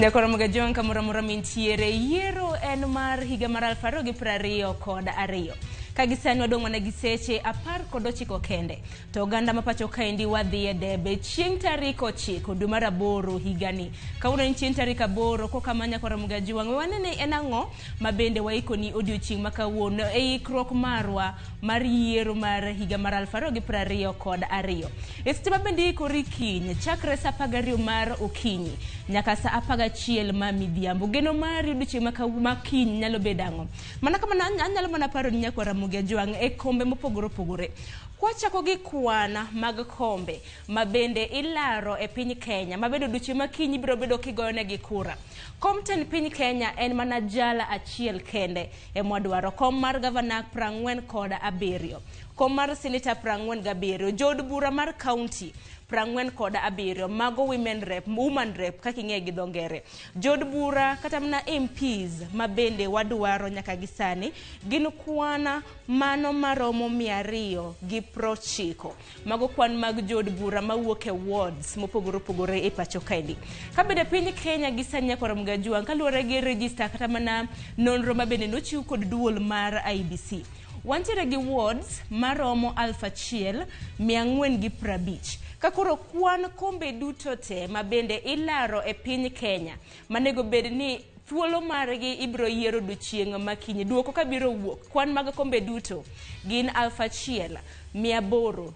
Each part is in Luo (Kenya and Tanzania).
Nyakoro Mugajong kamoro amora mintiere, yiero en mar higa mar 2022. Ka gisani wadong' mana gi seche 19 kende. To oganda ma pacho kaendi wadhi e debe chieng' tarik 9 dwe mar 8 higani. Kawuono en chieng' tarik 8 koka Nyakoro Mugajong. We wane ni en ang'o ma bende waikoni odiochieng' ma kawuono e ikruok marwa mar yiero mar higa mar 2022. E seche ma bende ikori kiny chakre sa 12 mar okinyi nyaka sa 11 ma midhiambo. Geno mari odiochieng' ma kiny nyalo bedo ang'o? Mana kamano anyalo mana paro ni Nyakwar Ramogi Ajwang' e kombe mopogore opogore. Kwachako gi kwan mag kombe ma bende ilaro e piny Kenya, ma bende odiochieng' ma kiny ibiro bedo kigoyonegi kura. Kom tend piny Kenya en mana jala achiel kende emwadwaro. Kom mar gavana 47, kom mar seneta 47, jood bura mar kaunti 47, mago women rep, woman rep kaka ing'eyo gi dho ngere. Jood bura kata mana MPs ma bende wadwaro nyaka gi sani gin kwan mano maromo 290. Mago kwan mag jood bura mawuok e wards mopogore opogore e pacho kaendi. Ka bende piny Kenya gi sani Nyakwar Mgajwang' kaluwore gi register kata mana nonro ma bende nochiw kod duol mar IEBC. Wantiere gi wards maromo 1450. Ka koro kwan kombe duto te ma bende ilaro e piny Kenya manego bed ni thuolo margi ibiro yiero odiochieng' ma kiny. Duoko ka biro wuok, kwan mag kombe duto gin 1882.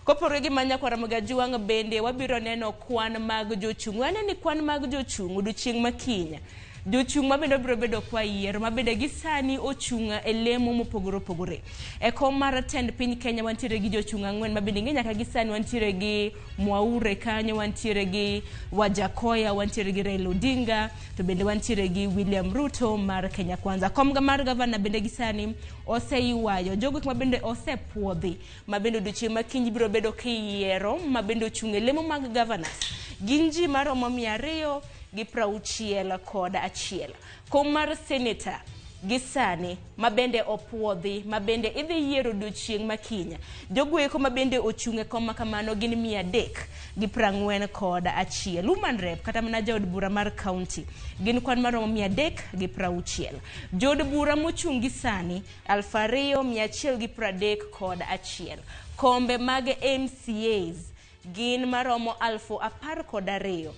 Kopogore gi ma Nyakwar Ramogi Ajwang' bende wabiro neno kwan mag jochung'. Wane ni kwan mag jochung' odiochieng' ma kiny. Jochung' ma bende biro bedo kwa yiero ma bende gi sani ochung' e lemo mopogore opogore. E kom mar tend piny Kenya wantiere gi jochung' 4 ma bende ing'e nyaka gi sani wantiere gi Mwaure kanyo, wantiere gi Wajakoya, wantiere gi Raila Odinga, to bende wantiere gi William Ruto mar Kenya Kwanza. Kom mar gavana bende gi sani oseywayo jogo ma bende osepuodhi ma bende odiochieng' ma kiny biro bedo kiyiero ma bende ochung' e lemo mag governors gin ji maromo 261. Kom mar senator gi sani ma bende opuodhi ma bende idhi yiero odiochieng' ma kiny. Jogo eko ma bende ochung' e kom ma kamano gin 341. Woman rep kata mana jaod bura mar county gin kwan maromo 360. Jood bura mochung' gi sani 2131. Kombe mag MCAs gin maromo 12,998.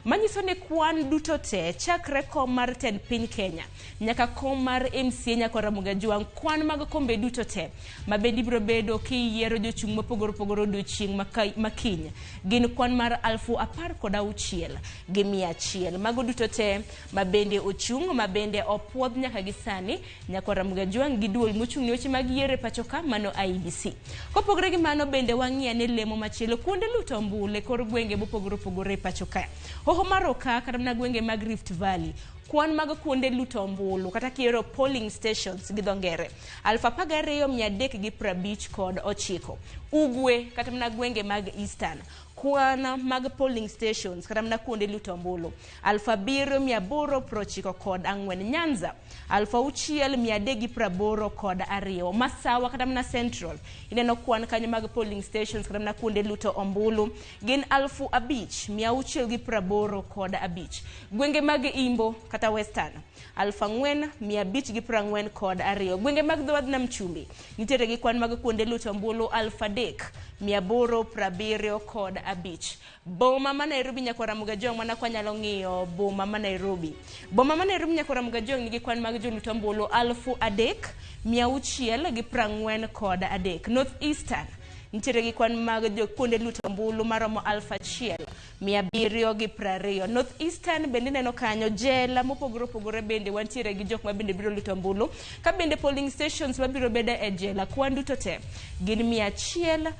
Manyiso ni kwan duto te chakre kom mar tend piny Kenya nyaka kom mar MCA Nyakwar Ramogi Ajwang' kwan mag kombe duto te ma bende ibiro bedo kiyiero jochung' mopogore opogore odiochieng' ma kiny gin kwan mar 16,100. Mago duto te ma bende ochung' ma bende opuodh nyaka gi sani Nyakwar Ramogi Ajwang' gi duol mochung' ne weche mag yiero e pacho ka mano IEBC. Kopogore gi mano bende wang'i ane lemo machielo kuonde luto ombulu e kor gwenge mopogore opogore e pacho ka. Hoho mar Okak kata mana gwenge mag Rift Valley, kwan mag kuonde luto ombulu kata kiero polling stations gi dho ngere 12,359. Ugwe kata mana gwenge mag Eastern, kwan mag polling stations kata mana kuonde luto ombulu 7,894. Nyanza 6,382. Masawa kata mana Central ineno kwan kanyo mag polling stations kata mana kuonde luto ombulu gin 5,685. Gwenge mag Imbo kata Western 4,542. Gwenge mag dho wadh Nam Chumbi nitiere gi kwan mag kuonde luto ombulu 3,875. Boma ma Nairobi Nyakwar Ramogi Ajwang' mana kwa nyalo ng'iyo boma ma Nairobi. Boma ma Nairobi Nyakwar Ramogi Ajwang' nigi kwan mag joluto ombulu 3,643. North Eastern nitiere gi kwan mag jo kuonde luto ombulu maromo 1,720. North Eastern bende ineno kanyo jela mopogore opogore bende wantiere gi jok ma bende biro luto ombulu. Ka bende polling stations mabiro bedo e jela kwan duto te gin 106.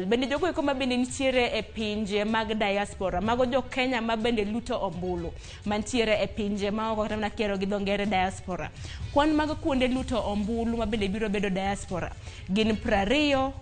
Bende jogo eko ma bende nitiere e pinje mag diaspora, mago jo Kenya ma bende luto ombulu mantiere e pinje ma oko kata mana kiero gi dho ngere diaspora. Kwan mag kuonde luto ombulu ma bende biro bedo diaspora gin 27.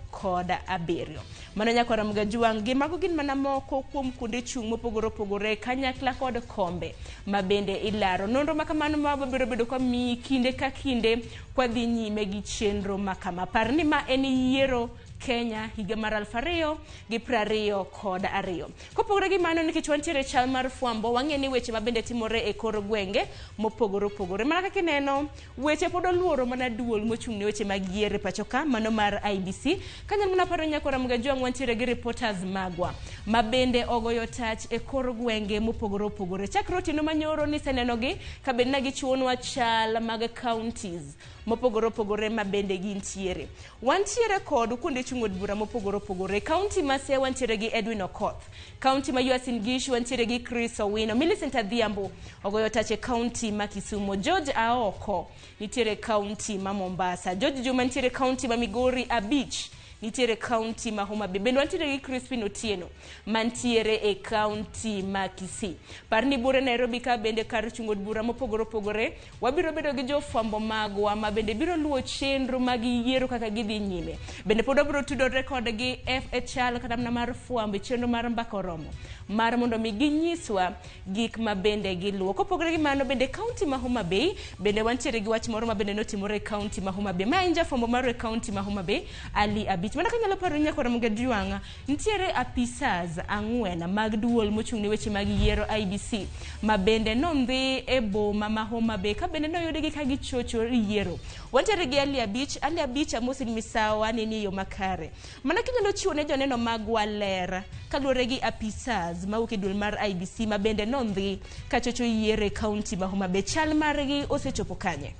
Mano Nyakwar Ramogi Ajwang' gi mago gin mana moko kuom kuonde chung' mopogore opogore kanyakla kod kombe ma bende ilaro. Nonro ma kamano ma wabiro bedo kwa miyi kinde ka kinde kwa dhi nyime gi chenro ma kama. Par ni ma en yiero Kenya higa mar 2022. Kopogore gi mano, nikech wantiere chal mar fwambo, wang'e ni weche mabende timore e kor gwenge mopogore opogore. Mana kaka ineno, weche pod oluoro mana duol mochung' ne weche mag yiero e pacho ka, mano mar IEBC. Kanyalo mana paro nyakora Mgajwang', wantiere gi reporters magwa ma bende ogoyo tach e kor gwenge mopogore opogore. Chakre otieno manyoro nisenenogi ka bed na gichiwonwa chal mag counties mopogore opogore ma bende gintiere. Wantiere kod kuonde chung' od bura mopogore opogore. County ma Siaya wantiere gi Edwin Okoth. County ma Uasin Gishu wantiere gi Chris Owino. Millicent Adhiambo ogoyo tach e county ma Kisumu. George Aoko nitiere county ma Mombasa. George Juma nitiere county ma Migori abich nitiere county ma Homa Bay. Bende wantiere gi Crispin Otieno mantiere e county ma Kisii. Par ni buore Nairobi ka bende kar chung' od bura mopogore opogore wabiro bedo gi jofwambo magwa ma bende biro luwo chenro mag yiero kaka gidhi nyime. Bende pod wabiro tudore kodgi e chal kata mana mar fwambo e chenro mar mbaka oromo mar mondo mi ginyiswa gik ma bende giluwo. Kopogore gi mano bende county ma Homa Bay bende wantiere gi wach moro ma bende notimore e county ma Homa Bay. Ma en jafwambo marwa e county ma Homa Bay Ali Abich. Mana kanyalo paro nyakwara Mgajwang', nitiere apisas ang'wen mag duol mochung' ne weche mag yiero IEBC ma bende nondhi e boma ma Homa Bay ka bende noyudgi ka gichocho yiero. Wantiere gi Ali Abich. Ali Abich, amosi ni misawa ni ni yo makare. Mana kinyalo chiwo ne joneno magwa ler kaluwore gi apisas mawuok e duol mar IEBC ma bende nondhi kachocho yiero e county ma Homa Bay. Chal margi osechopo kanye?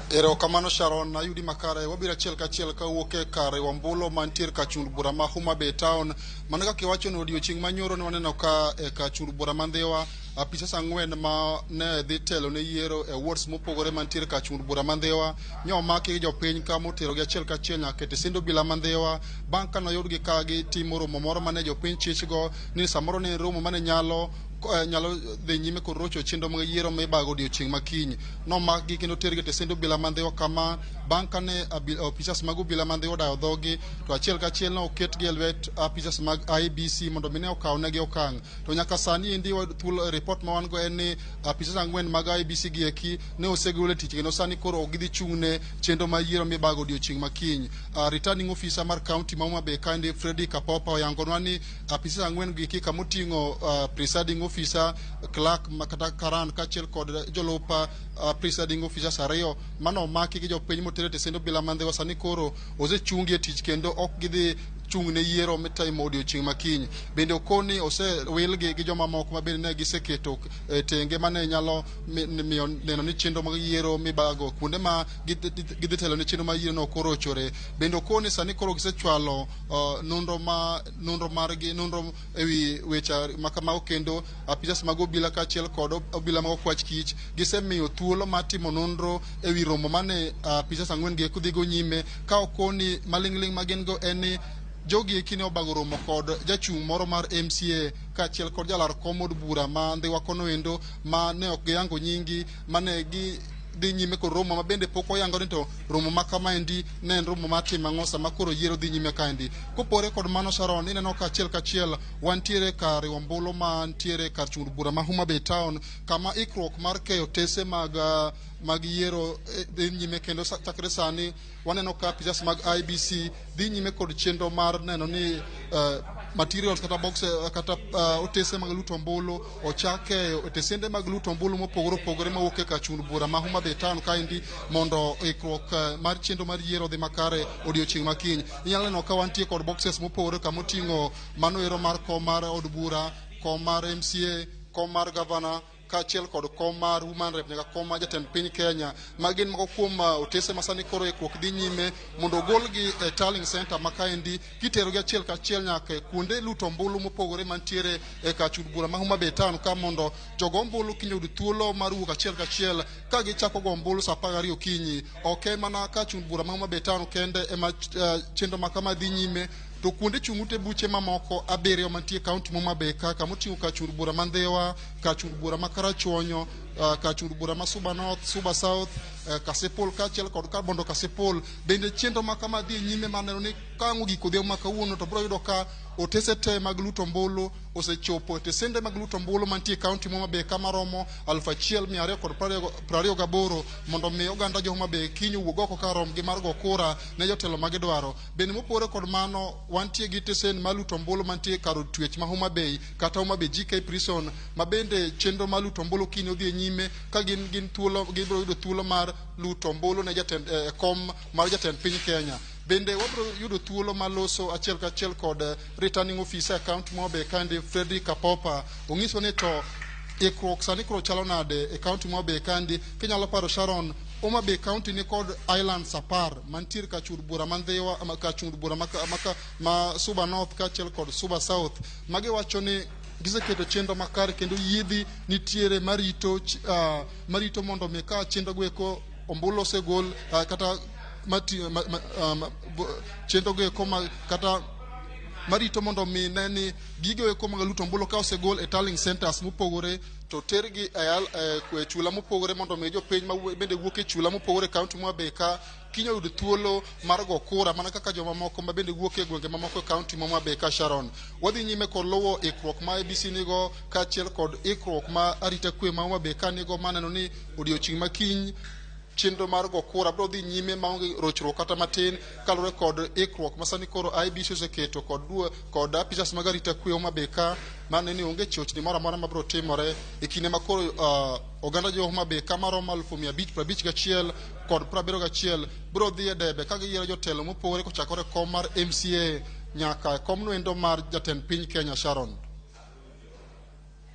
Erokamano Sharon, ayudi makare. Wabiro achiel kachiel kawuok e kar Wambulo mantiere kar chung' bura ma Homa Bay town. Mana kaka iwacho ni odiochieng' manyoro ne waneno ka e kar chung' bura ma Ndhiwa apisas ang'wen ma ne dhi telo ne yiero e wards mopogore mantiere kar chung' bura ma Ndhiwa ne omaki gi jopiny ka moterogi achiel kachiel nyaka e tesend obila ma Ndhiwa bang' ka noyudgi ka gitimo romo moro mane jopiny chichgo ni samoro ne en romo mane nyalo nyalo dhi nyime kod rocho chenro mag yiero mibago odiochieng' ma kiny. Nomakgi kendo tergi e tesend obila ma Ndhiwa kama bang' kane apisas mag obila ma Ndhiwa odayo dhogi to achiel kachiel ne oketgi e lwet apisas mag IEBC mondo mi ne okawnegi okang'. To nyaka sani endi thuolo report ma wan go en ni apisas ang'wen mag IEBC gi eki ne osegol e tich kendo sani koro ok gidhi chung' ne chenro mar yiero mibago odiochieng' ma kiny. Returning officer mar county ma Homa Bay kaendi Freddy Kapopa oyangonwa ni apisas ang'wen gi eki kamoting'o presiding officer, clerk kata karan kaachiel kod jolup presiding officers ariyo mano omaki gi jopiny moter e tesend obila ma Ndhiwa sani koro osechungi e tich kendo ok gidhi chung' ne yiero mitimo odiochieng' ma kiny. Bende okoni osewilgi gi jomamoko ma bende ne giseketo tenge mane nyalo miyo neno ni chenro mag yiero mibago kuonde ma gidhi telo ne chenro mar yiero no ok orochore. Bende okoni sani koro gisechwalo nonro ma nonro margi nonro ewi weche ma kamago kendo apisas mag obila kaachiel kod obila mag okwach kich gisemiyo thuolo mar timo nonro ewi romo mane apisas ang'wen gi eko dhigo nyime ka okoni maling'ling' ma gin go en ni jogi eki ne obago romo kod jachung' moro mar MCA kaachiel kod jalar kom od bura ma Ndhiwa kono endo ma ne ok giyango nyingi mane gi dhi nyime kod romo ma bende pok oyango ni to romo ma kamaendi ne en romo mar timo ang'o sama koro yiero dhi nyime kaendi. Kopore kod mano Sharon, ineno ka achiel kachiel wantiere kar riwo ombulu mantiere kar chung' bura ma Homa Bay town kama ikruok mar keyo otese mag mag yiero dhi nyime kendo chakre sani waneno ka apisas mag IEBC dhi nyime kod chenro mar neno ni materials kata boxe kata otese mag luto ombulu ochak keyo e tesende mag luto ombulu mopogore opogore mawuok e kar chung' bura ma Homa Bay town kaendi mondo ikruok mar chenro mar yiero odhi makare odiochieng' ma kiny. Inyalo neno ka wantie kod boxes mopogore kamoting'o mano ero mar kom mar od bura, kom mar MCA, kom mar governor kaachiel kod kom mar woman rep nyaka kom mar jatend piny Kenya. Ma gin moko kuom otese ma sani koro ikruok dhi nyime mondo ogolgi e tallying center ma kaendi kiterogi achiel kachiel nyaka e kuonde luto ombulu mopogore mantiere e kar chung' bura ma Homa Bay town ka mondo jogo ombulu kiny oyud thuolo mar wuok achiel kachiel ka gichako go ombulu sa 12 okinyi. Ok en mana kar chung' bura ma Homa Bay town kende ema chenro ma kama dhi nyime to kuonde chung' ute buche mamoko abiriyo mantie e kaunti ma Homa Bay ka kamoting'o kar chung' bura ma Ndhiwa, kar chung' bura ma Karachuonyo, kachung bura ma Suba North, Suba South, Kasipul kaachiel kod Kabondo Kasipul. Bende chenro ma kama dhi nyime maneno ni ka ang' ogik odhiambo ma kawuono to biro yudo ka otese te mag luto ombulu osechopo e tesende mag luto ombulu mantie e kaunti ma Homa Bay kama romo 1228 mondo mi oganda jo Homa Bay kiny owuog oko kar romgi mar go kura ne jotelo ma gidwaro. Bende mopogore kod mano, wantie gi tesen mar luto ombulu mantie kar od twech ma Homa Bay kata Homa Bay GK Prison ma bende chenro mar luto ombulu kiny odhi e nyime ka gin gin thuolo gibiro yudo thuolo mar luto ombulu ne jatend kom mar jatend piny Kenya. Bende wabiro yudo thuolo mar loso achiel kachiel kod returning officer e kaunti ma Homa Bay kandi Frederick Kapopa. Ong'iso ni to ikruok sani koro chalo nade e kaunti ma Homa Bay kandi. Kinyalo paro Sharon, Homa Bay County ni kod islands 10 mantiere kachung bura ma Ndhiwa, kachung bura ma Suba North kaachiel kod Suba South. Magiwacho ni giseketo chenro makare kendo yiedhi nitiere marito mondo mi ka chenro go eko ombulu osegol kata mati, ma, ma, ma, bo, chenro go eko ma, kata marito mondo mi ne ni gigo eko mag luto ombulu ka osegol e tallying centers mopogore to tergi e chula mopogore mondo mi jopiny ma bende wuok e chula mopogore e kaunti ma Homa Bay ka kiny oyud thuolo mar go kura mana kaka joma moko ma bende wuok e gwenge mamoko e kaunti ma Homa Bay ka Sharon. Wadhi nyime kod luwo ikruok ma IEBC nigo kaachiel kod ikruok ma arita kwe ma Homa Bay ka nigo maneno ni odiochieng' ma kiny chenro mar go kura biro dhi nyime maonge rochruok kata matin kaluwore kod ikruok ma sani koro IEBC oseketo kod duo kod apisas mag arita kwe Homa Bay ka mane ni onge chochni moro amora mabiro timore e kinde ma koro oganda jo Homa Bay ka maromo 551 kod 71 biro dhi e debe ka giyiero jotelo mopogore kochakore kom mar MCA nyaka kom noendo mar jatend piny Kenya Sharon.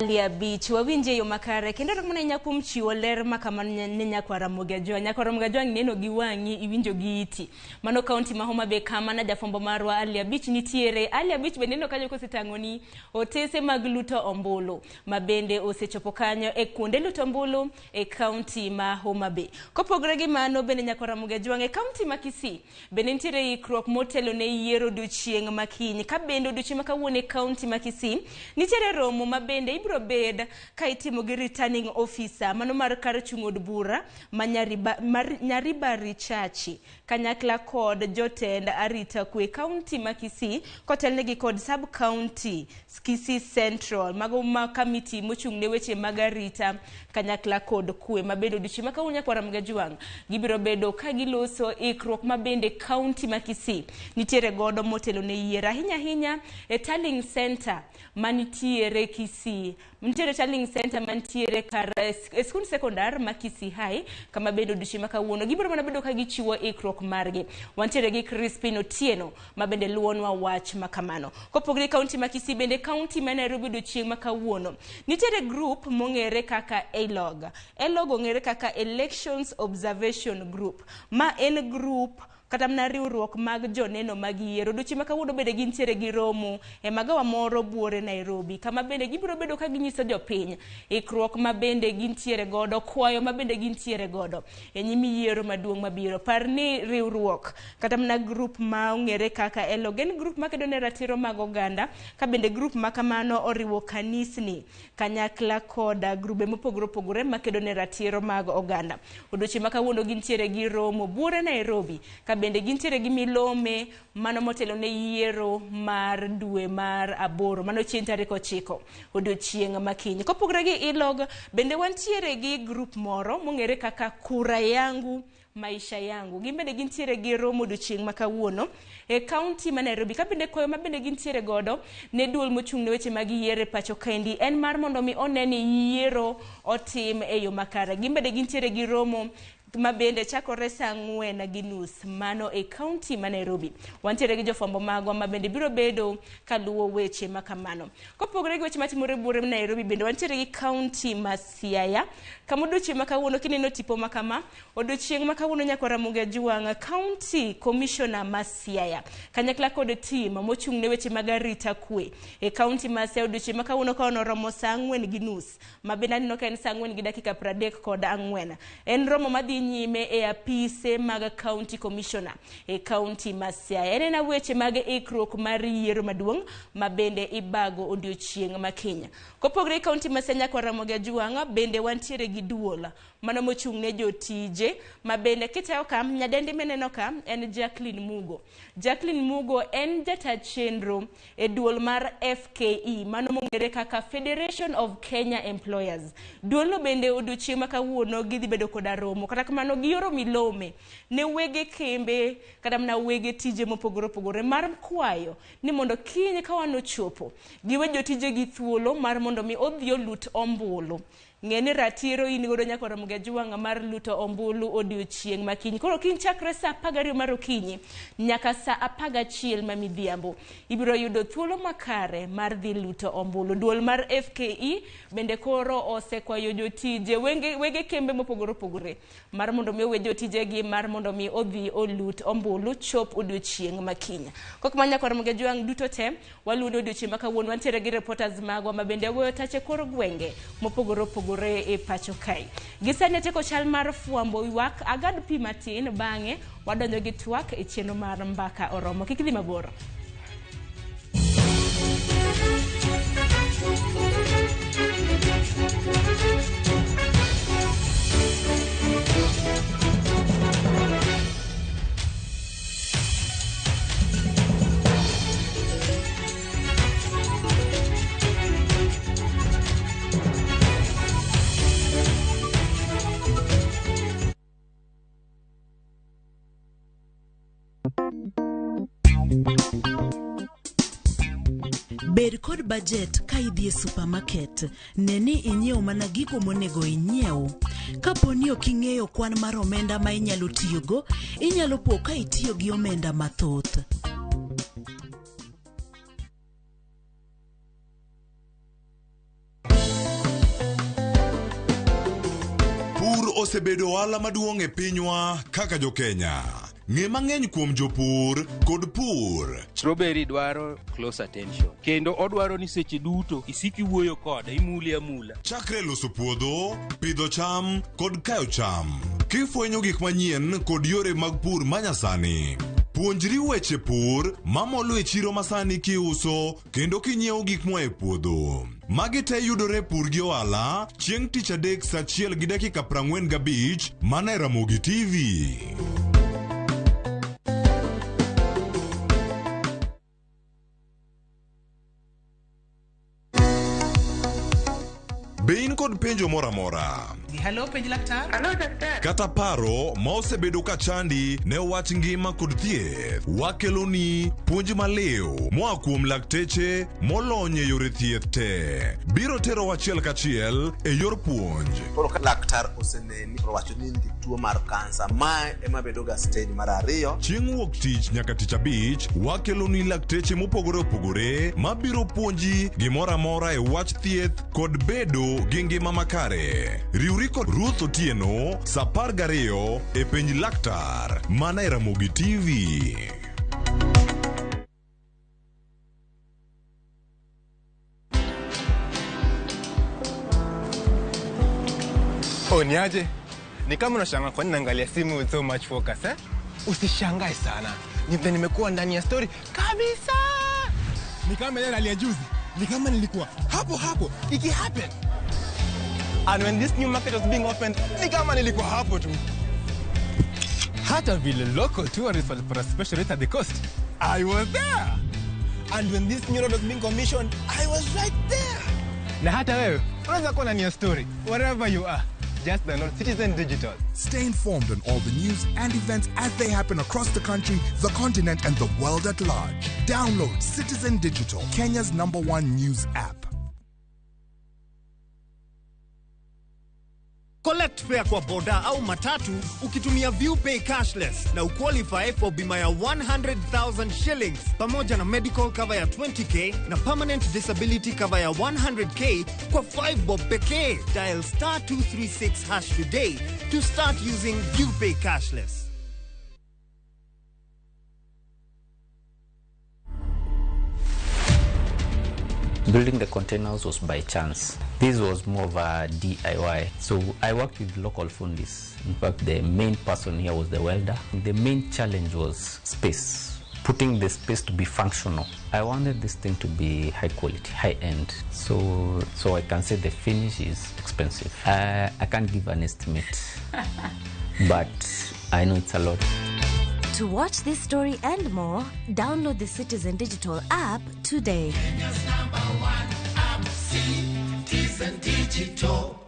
Abich wawinje yo makare kendo erokamano ahinya kuom chiwo ler makamano ne nyakwar Ramogi Ajwang'. Nyakwar Ramogi Ajwang' neno gi wang'i iwinjo gi iti. Mano kaunti ma Homa Bay kama na jafwambo marwa Ali Abich nitiere. Ali Abich bende neno kanyo kosetang'oni otese mag luto ombulu ma bende osechopo kanyo e kuonde luto ombulu e kaunti ma Homa Bay. Kopogore gi mano bende nyakwar Ramogi Ajwang' e kaunti ma Kisii bende nitiere ikruok motelo ne yiero odiochieng' ma kiny. Ka bende odiochieng' ma kawuono e kaunti ma Kisii nitiere romo ma bende ibiro bed ka itimo gi returning officer mano mar kar chung' od bura ma Nyaribari Chachi kanyakla kod jotend arita kwe kaunti ma Kisii kotelnegi kod sub county Kisii Central mago ma kamiti mochung' ne weche mag arita kanyakla kod kwe ma bende odiochieng' ma kawuono nyakwar Ramogi Ajwang' gibiro bedo ka giloso ikruok ma bende kaunti ma Kisii nitiere godo motelo ne yiero ahinya ahinya e tallying center manitiere Kisii. Nitiere tallying center mantiere kar e skund sekondar ma Kisii High kama bende odiochieng' ma kawuono gibiro mana bedo ka gichiwo ikruok margi. Wantiere gi Crispin Otieno ma bende luwonwa wach ma kamano. Kopogore gi kaunti ma Kisii bende kaunti ma Nairobi odiochieng' ma kawuono nitiere group mong'ere kaka ELOG. ELOG ong'ere kaka Elections Observation Group. Ma en group kata mana riwruok mag joneno mag yiero. Odiochieng' ma kawuono bende gintiere gi romo e magawa moro buore Nairobi kama bende gibiro bedo ka ginyiso jopiny ikruok ma bende gintiere godo, kwayo ma bende gintiere godo e nyim yiero maduong' mabiro. Par ni riwruok kata mana group ma ong'ere kaka ELOG en group makedo ne ratiro mag oganda ka bende group ma kamano oriwo kanisni kanyakla koda grube mopogore opogore makedo ne ratiro mag oganda. Odiochieng' ma kawuono gintiere gi romo buore Nairobi ka bende gintiere gi milome mano motelo ne yiero mar dwe mar 8 mano chieng' tarik 9 odiochieng' ma kiny. Kopogore gi ELOG bende wantiere gi group moro mong'ere kaka Kura Yangu Maisha Yangu. Gin bende gintiere gi romo odiochieng' ma kawuono e kaunti ma Nairobi. Ka bende kwayo ma bende gintiere godo ne duol mochung' ne weche mag yiero e pacho kaendi en mar mondo mi one ni yiero otim e yo makare. Gin bende gintiere gi romo ma bende chakore saa 4:30 mano e kaunti ma Nairobi. Wantiere gi jofwambo magwa ma bende biro bedo kaluwo weche ma kamano. Kopogore gi weche matimore buore Nairobi bende wantiere gi kaunti ma Siaya kama odiochieng' ma kawuono kineno tipo ma kama odiochieng' ma kawuono nyakwar Ramogi Ajwang' County Commissioner ma Siaya kanyakla kod team mochung' ne weche mag arita kwe e kaunti ma Siaya odiochieng' ma kawuono ka onoromo saa 4:30 ma bende aneno ka en saa 4:34. En romo madhi nyime e apise mag County Commissioner e kaunti ma Siaya. En ena weche mag ikruok mar yiero maduong' ma bende ibago odiochieng' ma kiny. Kopogore gi kaunti ma Siaya nyaka Ramogi Ajwang', bende wantiere gi duol mano mochung' ne jotije ma bende kitayo ka nyadendi mineno ka en Jacqueline Mugo. Jacqueline Mugo en jata chenro e duol mar FKE mano mong'ere kaka Federation of Kenya Employers. Duolno bende odiochieng' ma kawuono gidhi bedo koda romo, kata kamano gioro milome ne wege kembe kata mana wege tije mopogore opogore mar kwayo ni mondo kiny ka wan ochopo giwe jotije gi thuolo mar mondo mi odhi olut ombulu. Ng'e ni ratiro in godo nyaka Ramogi Ajwang' mar luto ombulu odiochieng' ma kiny. Koro kiny chakre saa 12 mar okinyi nyaka saa 11 ma midhiambo ibiro yudo thuolo makare mar dhi luto ombulu. Duol mar FKE bende koro osekwayo jotije wege kembe mopogore opogore mar mondo mi owe jotijegi mar mondo mi odhi olut ombulu chop odiochieng' ma kiny. Kok ma nyaka Ramogi Ajwang' duto te waludo odiochieng' ma kawuono wantiere gi reporters magwa ma bende goyo tache kor gwenge mopogore opogore e pacho kae. Gisani atieko chal mar fwambo ywak agad pi matin, bang'e wadonjo gi twak e chenro mar Mbaka Oromo. Kik idhi mabor. Bed kod budget ka idhi e supermarket. Ne ni inyiewo mana gigo monego inyiew. Kapo ni ok ing'eyo kwan mar omenda ma inyalo tiyogo, inyalo po ka itiyo gi omenda mathoth. Pur osebedo ohala maduong' e pinywa kaka jo-Kenya. Ng'e mang'eny kuom jopur kod pur. Strawberry dwaro close attention kendo odwaro ni seche duto isik iwuoyo kode, imule amula. Chakre loso puodho, pidho cham kod kayo cham. Kifwenyo gik manyien kod yore mag pur manyasani. Puonjri weche pur mamolo e chiro masani kiuso kendo kinyiewo gik moa e puodho. Magi te yudore Pur gi Ohala chieng' tich adek saa 1:45 mana e Ramogi TV. Be in kod penjo moro amora? Hello, penj laktar. Hello, daktari. Kata paro ma osebedo ka chandi ne wach ngima kod thieth, wakeloni puonj maliw moa kuom lakteche molony e yore thieth te. Biro tero achiel kachiel e yor puonj. Koro ka laktar oseneni to owacho ni in gi tuo mar kansa, mae ema bedo ga stage mar ariyo. Chieng' wuok tich nyaka tich abich, wakeloni lakteche mopogore opogore mabiro puonji gimoro amora e wach thieth kod bedo gi ngima makare. Riwri kod Ruth Otieno saa 12 e Penj Laktar mana e Ramogi TV. Oh, niaje? Ni kama unashangaa kwa nini naangalia simu with so much focus, eh? Usishangae sana. Ni vile nimekuwa ndani ya story kabisa. Ni kama ile rally ya juzi. Ni kama nilikuwa hapo hapo iki happen. And when this new market was being opened, ni kama nilikuwa hapo tu. Hata vile local tourists walipata special rate at the coast, I was there. And when this new road was being commissioned, I was right there. Na hata wewe unaweza kuwa ndani ya story wherever you are. Just download Citizen Digital. Stay informed on all the news and events as they happen across the country, the continent, and the world at large. Download Citizen Digital, Kenya's #1 news app. Collect fare kwa boda au matatu ukitumia ViewPay cashless na uqualify for bima ya 100,000 shillings pamoja na medical cover ya 20k na permanent disability cover ya 100k kwa 5 bob pekee. Dial star 236 hash today to start using ViewPay cashless. Building the containers was by chance. This was more of a DIY. So I worked with local fundis. In fact, the main person here was the welder. The main challenge was space, putting the space to be functional. I wanted this thing to be high quality, high end. So I can say the finish is expensive. I can't give an estimate, but I know it's a lot. To watch this story and more, download the Citizen Digital app today. Kenya's number one app, Citizen Digital.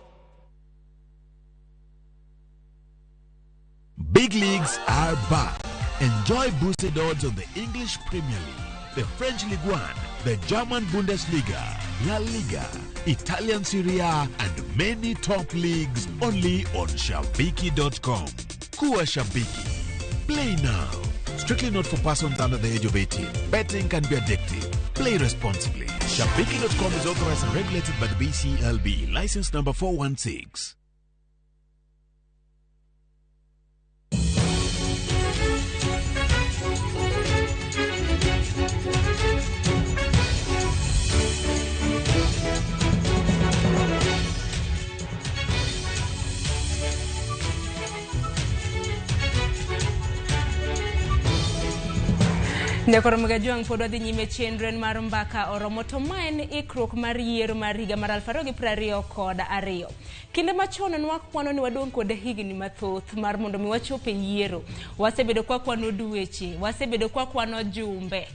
Big leagues are back. Enjoy boosted odds on the English Premier League, the French Ligue 1, the German Bundesliga, La Liga, Italian Serie A, and many top leagues only on Shabiki.com. Kuwa Shabiki. Play now. Strictly not for persons under the age of 18. Betting can be addictive. Play responsibly. Shabiki.com is authorized and regulated by the BCLB. License number 416. Nyakoro Mgajwang' pod wadhi nyime chenro en mar mbaka oromo to ma en ikruok mar yiero mar higa mar 2022. Kinde machon nwakwano ni wadong' kod higni mathoth mar mondo mi wachop e yiero. Wasebedo kwa kwano dweche, wasebedo kwa kwano jumbe.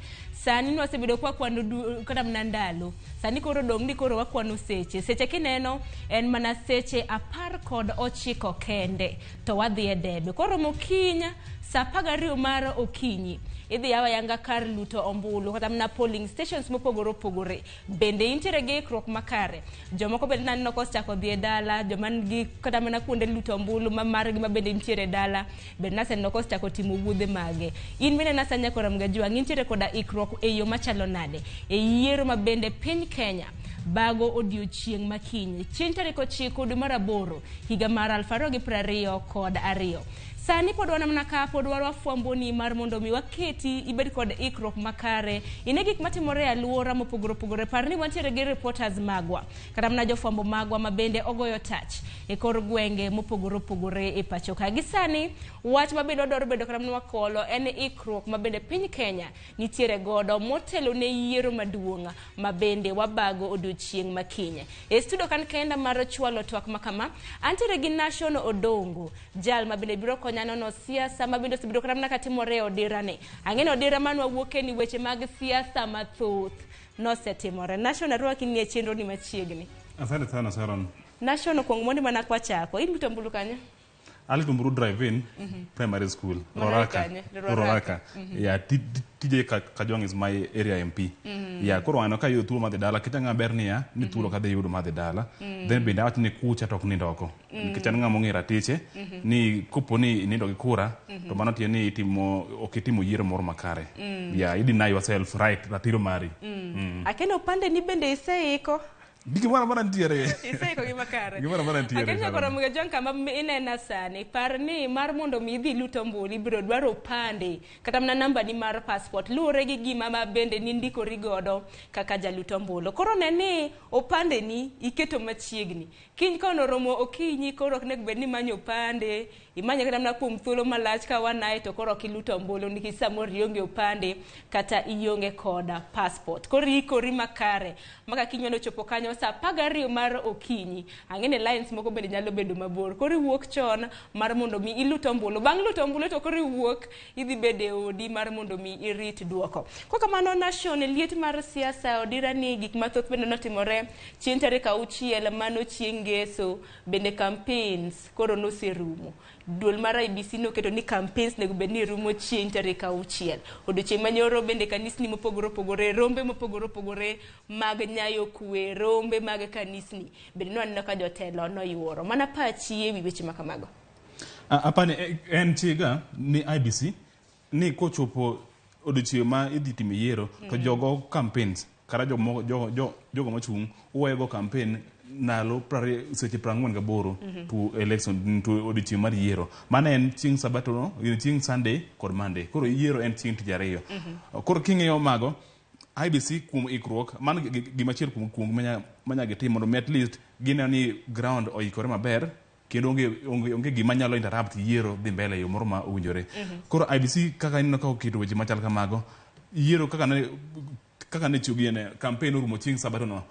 Sani nwasebedo kwa kwano kata mana ndalo. Sani koro dong' ni koro wakwano seche. Seche kineno en mana seche 19 kende to wadhi e debe. Koro mokinya saa 12 mar okinyi idhi yawa yanga kar luto ombulu kata mana polling stations mopogore opogore. Bende intiere gi ikruok makare. Jomoko bende naneno kosechako dhi e dala, joma nigi kata mana kuonde luto ombulu ma margi ma bende nitiere e dala, bende naseneno kosechako timo wuodhe mage. In bende nasanya kora Mgajwang' intiere koda ikruok e yo machalo nade e yiero ma bende piny Kenya bago odiochieng' makinyi chieng' tarik 9 dwe mar 8 higa mar 2022. Sani pod wan mana ka pod warwafwamboni mar mondo mi waketi ibed kod ikruok makare ine gik matimore e aluora mopogore opogore. Par ni wantiere gi reporters magwa kata mana jofwambo magwa ma bende ogoyo tach e kor gwenge mopogore opogore e pacho ka. Gi sani wach ma bende wadwaro bedo kata mana wakolo en ikruok ma bende piny Kenya nitiere godo motelo ne yiero maduong' ma bende wabago odiochieng' makinyi. E studio kan kenda mar chwalo twak makama antiere gi Nation Odongo, jal ma bende biro konya nono siasa ma bende osebedo kata mana katimore e odira ni. Ang'e ni odira manwa wuoke ni weche mag siasa mathoth nosetimore. Nation arwaki ni e chenro ni machiegni. Asante sana Sharon. Nation okuong mondi mana kwachako. Iluto ombulu kanyo? Aluto ombulu drive-in primary school, Roraka. Roraka. Yeah, TJ Kajwang' is my area MP. Yeah, koro aneno ka yudo thuolo mar dhi dala, kech ang'ama ber niya, ni thuolo kadhi yudo mar dhi dala. Then bende awach ni kucha to ok nind oko. Nikech an ng'ama ong'e ratiche, ni kopo ni inindo gi kura, to mano tiende ni itimo, ok itimo yiero moro makare. Yeah, i deny yourself right, ratiro mari. Akeno opande ni bende iseiko. Gimoro amora nitiere. Iseiko gi makare. Gimoro amora nitiere. Akeno nyakoro Mgajwang' kama inena sani, par ni mar mondo mi idhi lut ombulu ibiro dwaro opande kata mana namba ni mar passport luwore gi gima ma bende nindikori godo kaka jalut ombulu. Koro ne ni opande ni iketo machiegni. Kiny ka onoromo okinyi koro ok onego bed ni imanyo opande, imanye kata mana kuom thuolo malach ka wanae to koro ok iluto ombulu nikech samoro ionge opande kata ionge koda passport. Koro iikori makare maka kiny ochopo kanyo saa 12 mar okinyi. Ang'e ni lines moko bende nyalo bedo mabor. Koro iwuok chon mar mondo mi ilut ombulu. Bang' luto ombulu to koro iwuok idhi bedo e odi mar mondo mi irit duoko. Kok kamano Nation, liet mar siasa odira ni gik mathoth bende notimore chieng' tarik 6 mano chieng' Ngeso, bende campaigns koro noserumo. Duol mar IEBC noketo ni campaigns nego bed ni rumo chieng' tarik 6. Odiochieng' manyoro bende kanisni mopogore opogore, rombe mopogore opogore mag nyayo kwe, rombe mag kanisni bende nwaneno ka jotelo noyuoro. Mana pachi ewi weche ma kamago. Apani en chiga ni IEBC ni kochopo odiochieng' ma idhi timo yiero to jogo campaigns kata jogo mochung' uwego campaign nalo seche 48 to election to odiochieng' mar yiero. Mano en chieng' Sabato no, chieng' Sunday kod Monday. Koro yiero en chieng' tich ariyo. Koro king'iyo mago, IEBC kuom ikruok mano gima achiel kuom kuom manya gitim mondo mi at least gineno ni ground oikore maber kendo onge gima nyalo interrupt yiero dhi mbele e yo moro ma owinjore. Koro IEBC kaka ineno ka oketo weche machal kamago, yiero kaka ne tiyo gi campaign orumo chieng' sabato no,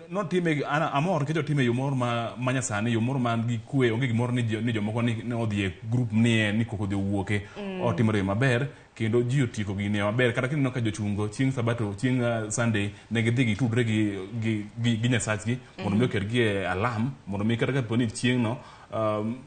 notime an amor nikech otime e yo moro ma nyasani, yo moro man gi kwe, onge gimoro ni jomoko ni odhi e group nie ni koko odhi owuoke. Otimore e yo maber kendo ji otieko gini e maber. Kata kineno ka jochungo chieng' sabato, chieng' Sunday, ne gidhi gitudre gi Nyasachgi mondo mi oketgi e alam, mondo mi kata kapo ni chieng' no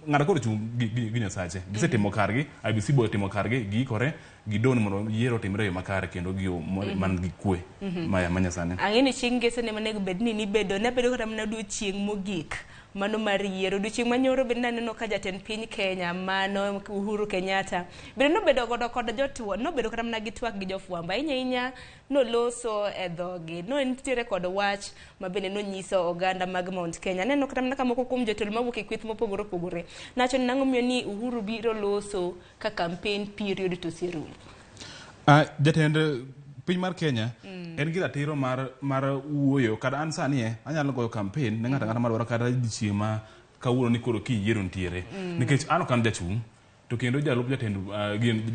ng'ato koro chung' gi Nyasache. Gisetimo kargi, IEBC bo otimo kargi, giikore gidon mondo yiero otimre e yo makare kendo gi yo man gi kwe ma nyasani. Ang'e ni chieng' ngeso ne monego bed ni nibedo nabedo kata mana odiochieng' mogik mano mar yiero. Odiochieng' manyoro bende naneno ka jatend piny Kenya mano Uhuru Kenyatta bende nobedo godo kod jotuo, nobedo kata mana gi twak gi jofwambo ahinya ahinya, noloso e dhogi no nitiere kod wach ma bende nonyiso oganda mag Mount Kenya. Aneno kata mana ka moko kuom jotelo mawuok e kweth mopogore opogore nawacho ni nang'o miyo ni Uhuru biro loso ka campaign period to oserumo. Jatend piny mar Kenya en gi ratiro mar wuoyo. Kata an sani anyalo goyo campaign ne ng'ato ang'ata madwaro kata odiochieng' ma kawuono ni koro kiny yiero nitiere. Nikech an ok an jachung', to kendo jalup jatend,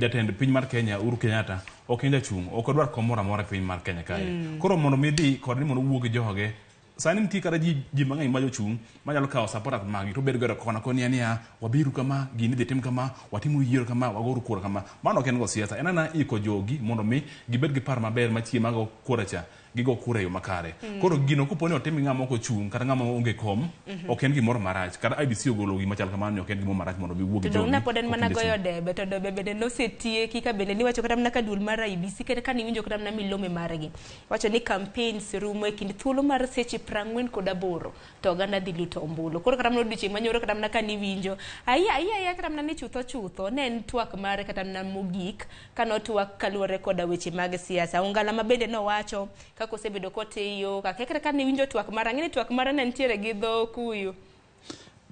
jatend piny mar Kenya Uhuru Kenyatta ok en jachung', ok odwar kom moro amora e piny mar Kenya kae. Koro mondo mi dhi kod ni mondo owuo gi joge sani, nitie kata ji mang'eny ma jochung' manyalo kawo supporters maggi to bedo godo kona koni niya, wabiru kama, gini idhi tim kama, watimuru yiero kama, wagouru kura kama. Mano ok en go siasa, en ana iko jogi mondo mi gibed gi paro maber ma chieng' mago kura cha gigo kura e yo makare. Koro gino kopo ni otim gi ng'ama ok ochung' kata ng'ama onge kom, ok en gimoro marach. Kata IEBC ogolo gima chal kamano ni ok en gimoro marach mondo mi wuo gi To dong' jogi na pod en mana okinde goyo chung'. Debe to debe bende nosetieki ka bende niwacho kata mana ka duol mar IEBC kata ka niwinjo kata mana milome margi wacho ni campaigns rumo e kind thuolo mar seche 48 to oganda dhi luto ombulu. Koro kata mana odiochieng' manyoro, kata mana ka niwinjo aiya aiya aiya kata mana ni chutho chutho ne en twak mare kata mana mogik kanotwak kaluwore koda weche mag siasa. Ongala ma bende nowacho kaka osebedo kotiyo kaka kata ka niwinjo twak mare, ang'e ni twak mare ne nitiere gi dho kuyo.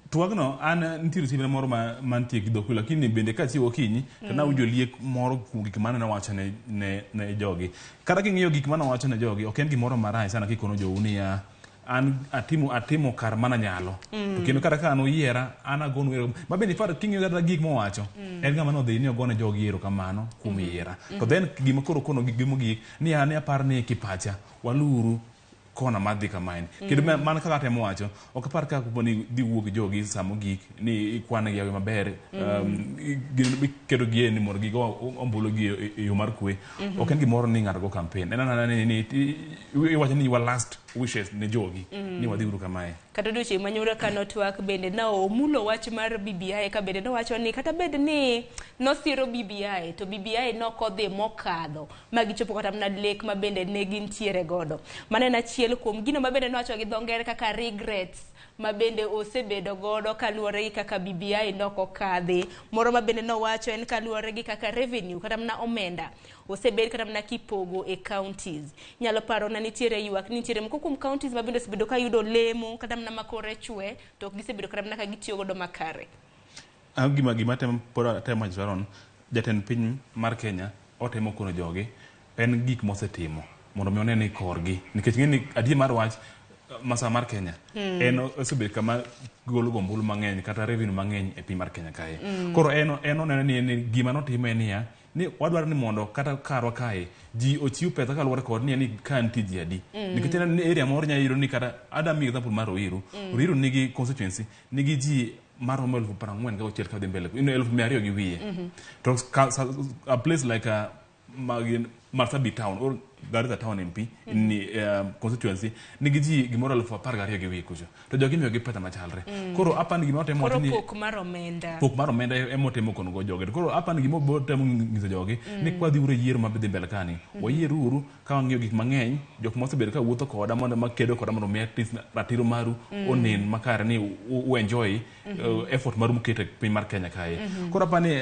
Twagno an nitiere osiepna moro ma mantie gi dhokuyo, lakini bende kachiewo okinyi to nawinjo liek moro kuom gik mane nowacho ne jogi. Kata king'iyo gik mane owacho ne jogi, ok en gimoro marach sana kikono jou niya, an atimo kar mana nyalo. To kendo kata ka an oyiera, an agonu ero. Ma bende in fact king'iyo kata gik mowacho, en ng'ama nodhi ni ogone jogi erokamano kuom yiera. To then gima koro kono gi mogik ni an apar ni kipacha waluru kona madhi kamaeni. Kendo mana kaka atemo wacho, ok apar ka kopo ni dhi wuok gi jogi sa mogik ni ikwan gi yawe maber, iketo gi e ni mondo gigo ombulu gi e yo mar kwe. Ok en gimoro ni ng'ato go campaign. En anena ni iwacho ni your last wishes ne jogi ni wadhi uru kamae. Kata odiochieng' manyoro ka notwak bende na omulo wach mar BBI, ka bende nowacho ni kata bed ni nosiro BBI to BBI nokodhi mokadho ma gichopo kata mana lek ma bende ne gintiere godo. Mano en achiel kuom gino ma bende nowacho gi dho ngere kaka regrets ma bende osebedo godo kaluwore gi kaka BBI nokokadhi. Moro ma bende nowacho en kaluwore gi kaka revenue kata mana omenda osebed kata mana kipogo e counties. Nyalo paro na nitiere ywak ni nitiere moko kuom counties ma bende osebedo ka yudo lemo kata mana makore chwe to ok gisebedo kata mana ka gitiyo godo makare. An gima temo pod atemo wacho, Sharon, jatend piny mar Kenya otemo kono jogi en gik mosetimo mondo mi one ni korgi, nikech ng'e ni adier mar wach masa mar Kenya en osebedo kama golo go ombulu mang'eny kata revenue mang'eny e piny mar Kenya kae. Koro en oneno ni en gima notimo en niya ni wadwaro ni mondo kata karwa kae ji ochiw pesa kaluwore kod ni ka nitie ji adi. Nikech en ni area moro nyalo yudo ni kata ada mi example mar Ruiru. Ruiru nigi constituency nigi ji maromo 46,000 kadhi mbele, 200,000 gi wiye. To a place like Marsabit town or Garissa town MP ni constituency nigi ji gimoro 12,000 gi wiye kucho, to jogi imiyogi pesa machalre. Koro apani gima otemo Koro wacho ni pok mar omenda. Pok mar omenda ema otemo kono go jogi. To koro apani gima otemo nyiso jogi ni kwadhi uru e yiero madhi mbele kani, wayieruru ka wang'iyo gik mang'eny, jok mosebedo ka wuotho koda mondo makedo koda mondo mi at least ratiro maru onen makare ni u enjoy effort maru muketo e piny mar Kenya kae. Koro apani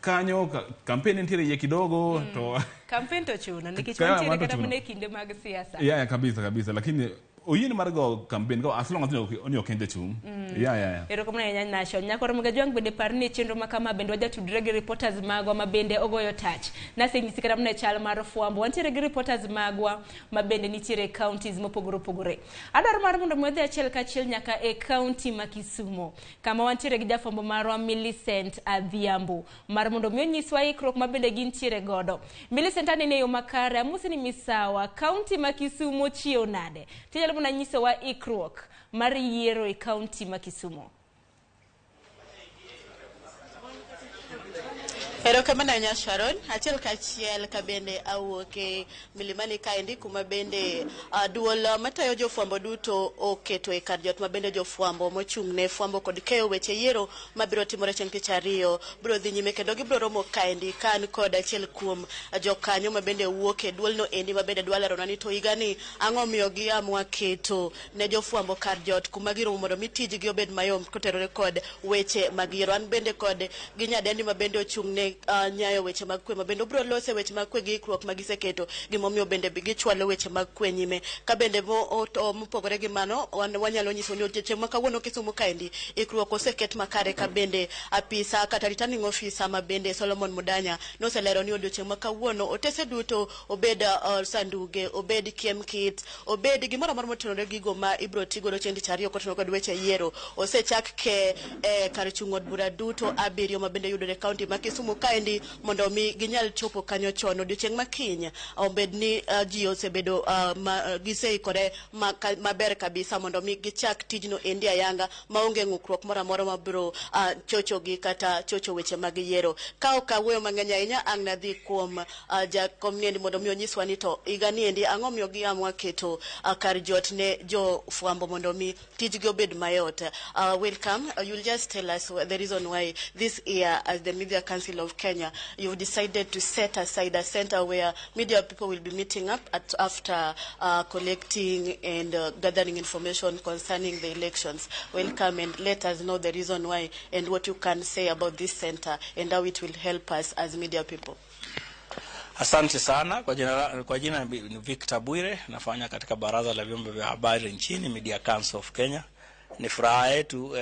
kanyo campaign nitiere iye kidogo to Campaign to chuno nikech Ka- wantiere mano kata chuno. mana e kinde mag siasa. Yeah, kabisa kabisa, lakini Oyiene mar go campaign go as long as ni ok en jachung'. Yeah. Erokamano ahinya Nation. Nyakoro Mgajwang' bende par ni chenro ma kama bende wajatudre gi reporters magwa ma bende ogoyo tach. Nasenyisi kata mana e chal mar fwambo. Wantiere gi reporters magwa ma bende nitiere e counties mopogore opogore. Adwaro mar mondo mi wadhi achiel kachiel nyaka e county ma Kisumu, kama wantiere gi jafwambo marwa Millicent Adhiambo mar mondo mi onyiswa ikruok ma bende gintiere godo. Millicent, anene e yo makare, amosi ni misawa, county ma Kisumu chiew nade? Tinyalo mana nyisowa ikruok mar yiero e county ma Kisumu. Erokamano ahinya Sharon. Achiel kachiel ka bende awuok e Milimani kaendi kuma bende duol matayo jofwambo duto oketo e kar jot ma bende jofwambo mochung' ne fwambo kod keyo weche yiero mabiro timore chieng' tich ariyo biro dhi nyime kendo gibiro romo kaendi ka an kod achiel kuom jokanyo ma bende wuok e duolno endi ma bende dwa lerona ni to higani ang'o miyo giamua keto ne jofwambo kar jot kuma giromo mondo mi tijgi obed mayom kotenore kod weche mag yiero. An bende kod gi nyadendi ma bende ochung' ne nyayo weche mag kwe ma bende obiro lose weche mag kwe gi ikruok ma giseketo gimomiyo bende gichwalo weche mag kwe nyime. Ka bende mopogore gi mano wanyalo nyiso ni odiochieng' ma kawuono Kisumu kaendi ikruok oseket makare ka bende apisa kata returning officer ma bende Solomon Mudanya noselero ni odiochieng' ma kawuono otese duto obed sanduge, obed kiem kit, obed gimoro amora motenore gigo ma ibiro tigodo chieng' tich ariyo kotenore kod weche yiero osechak ke kar chung' od bura duto 7 ma bende yudore e kaunti ma Kisumu kaendi mondo mi ginyal chopo kanyo chon odiochieng' ma kiny obed ni ji osebedo giseikore maber kabisa mondo mi gichak tijno endi ayanga maonge ng'ukruok moro amora mabiro chochogi kata chocho weche mag yiero. Ka ok awuoyo mang'eny ahinya, ang' nadhi kuom jakom niendi mondo mi onyiswa ni to higa niendi ang'o miyo giamua keto kar jot ne jofwambo mondo mi tijgi obed mayot. Welcome. You'll just tell us the reason why this year as the Media Council of Kenya you've decided to set aside a center where media people will be meeting up after collecting and gathering information concerning the elections. Welcome, and let us know the reason why and what you can say about this center and how it will help us as media people. Asante sana. Kwa jina ni Victor Bwire, nafanya katika baraza la vyombo vya habari nchini, Media Council of Kenya. Ni furaha yetu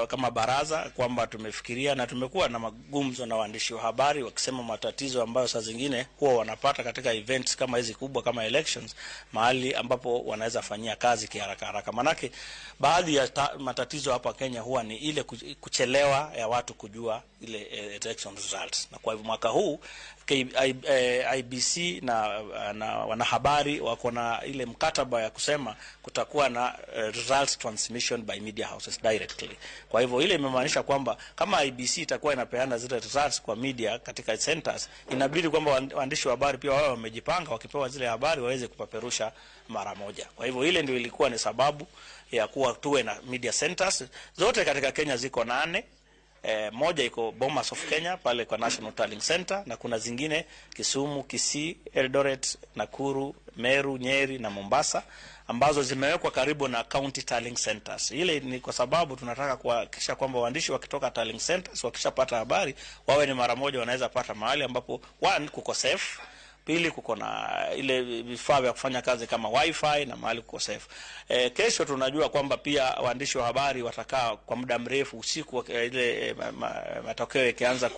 kama baraza kwamba tumefikiria na tumekuwa na magumzo na waandishi wa habari wakisema matatizo ambayo saa zingine huwa wanapata katika events kama hizi kubwa kama elections, mahali ambapo wanaweza fanyia kazi kiharaka haraka. Manake baadhi ya matatizo hapa Kenya huwa ni ile kuchelewa ya watu kujua ile election results. Na kwa hivyo mwaka huu IBC na wanahabari wako na ile mkataba ya kusema kutakuwa na results transmission by media houses directly. Kwa hivyo ile imemaanisha kwamba kama IBC itakuwa inapeana zile results kwa media katika centers, inabidi kwamba waandishi wa habari pia wao wamejipanga, wakipewa zile habari waweze kupeperusha mara moja. Kwa hivyo ile ndio ilikuwa ni sababu ya kuwa tuwe na media centers zote katika Kenya. Ziko 8. Moja iko Bomas of Kenya pale kwa National Tallying Center, na kuna zingine Kisumu, Kisii, Eldoret, Nakuru, Meru, Nyeri na Mombasa ambazo zimewekwa karibu na county tallying centers. Ile ni kwa sababu tunataka kuhakikisha kwamba waandishi wakitoka tallying centers wakishapata habari wawe ni mara moja wanaweza pata mahali ambapo one kuko safe, pili kuko na ile vifaa vya kufanya kazi kama wifi na mahali kuko safe. Kesho tunajua kwamba pia waandishi wa habari watakaa kwa muda mrefu usiku ile matokeo yakianza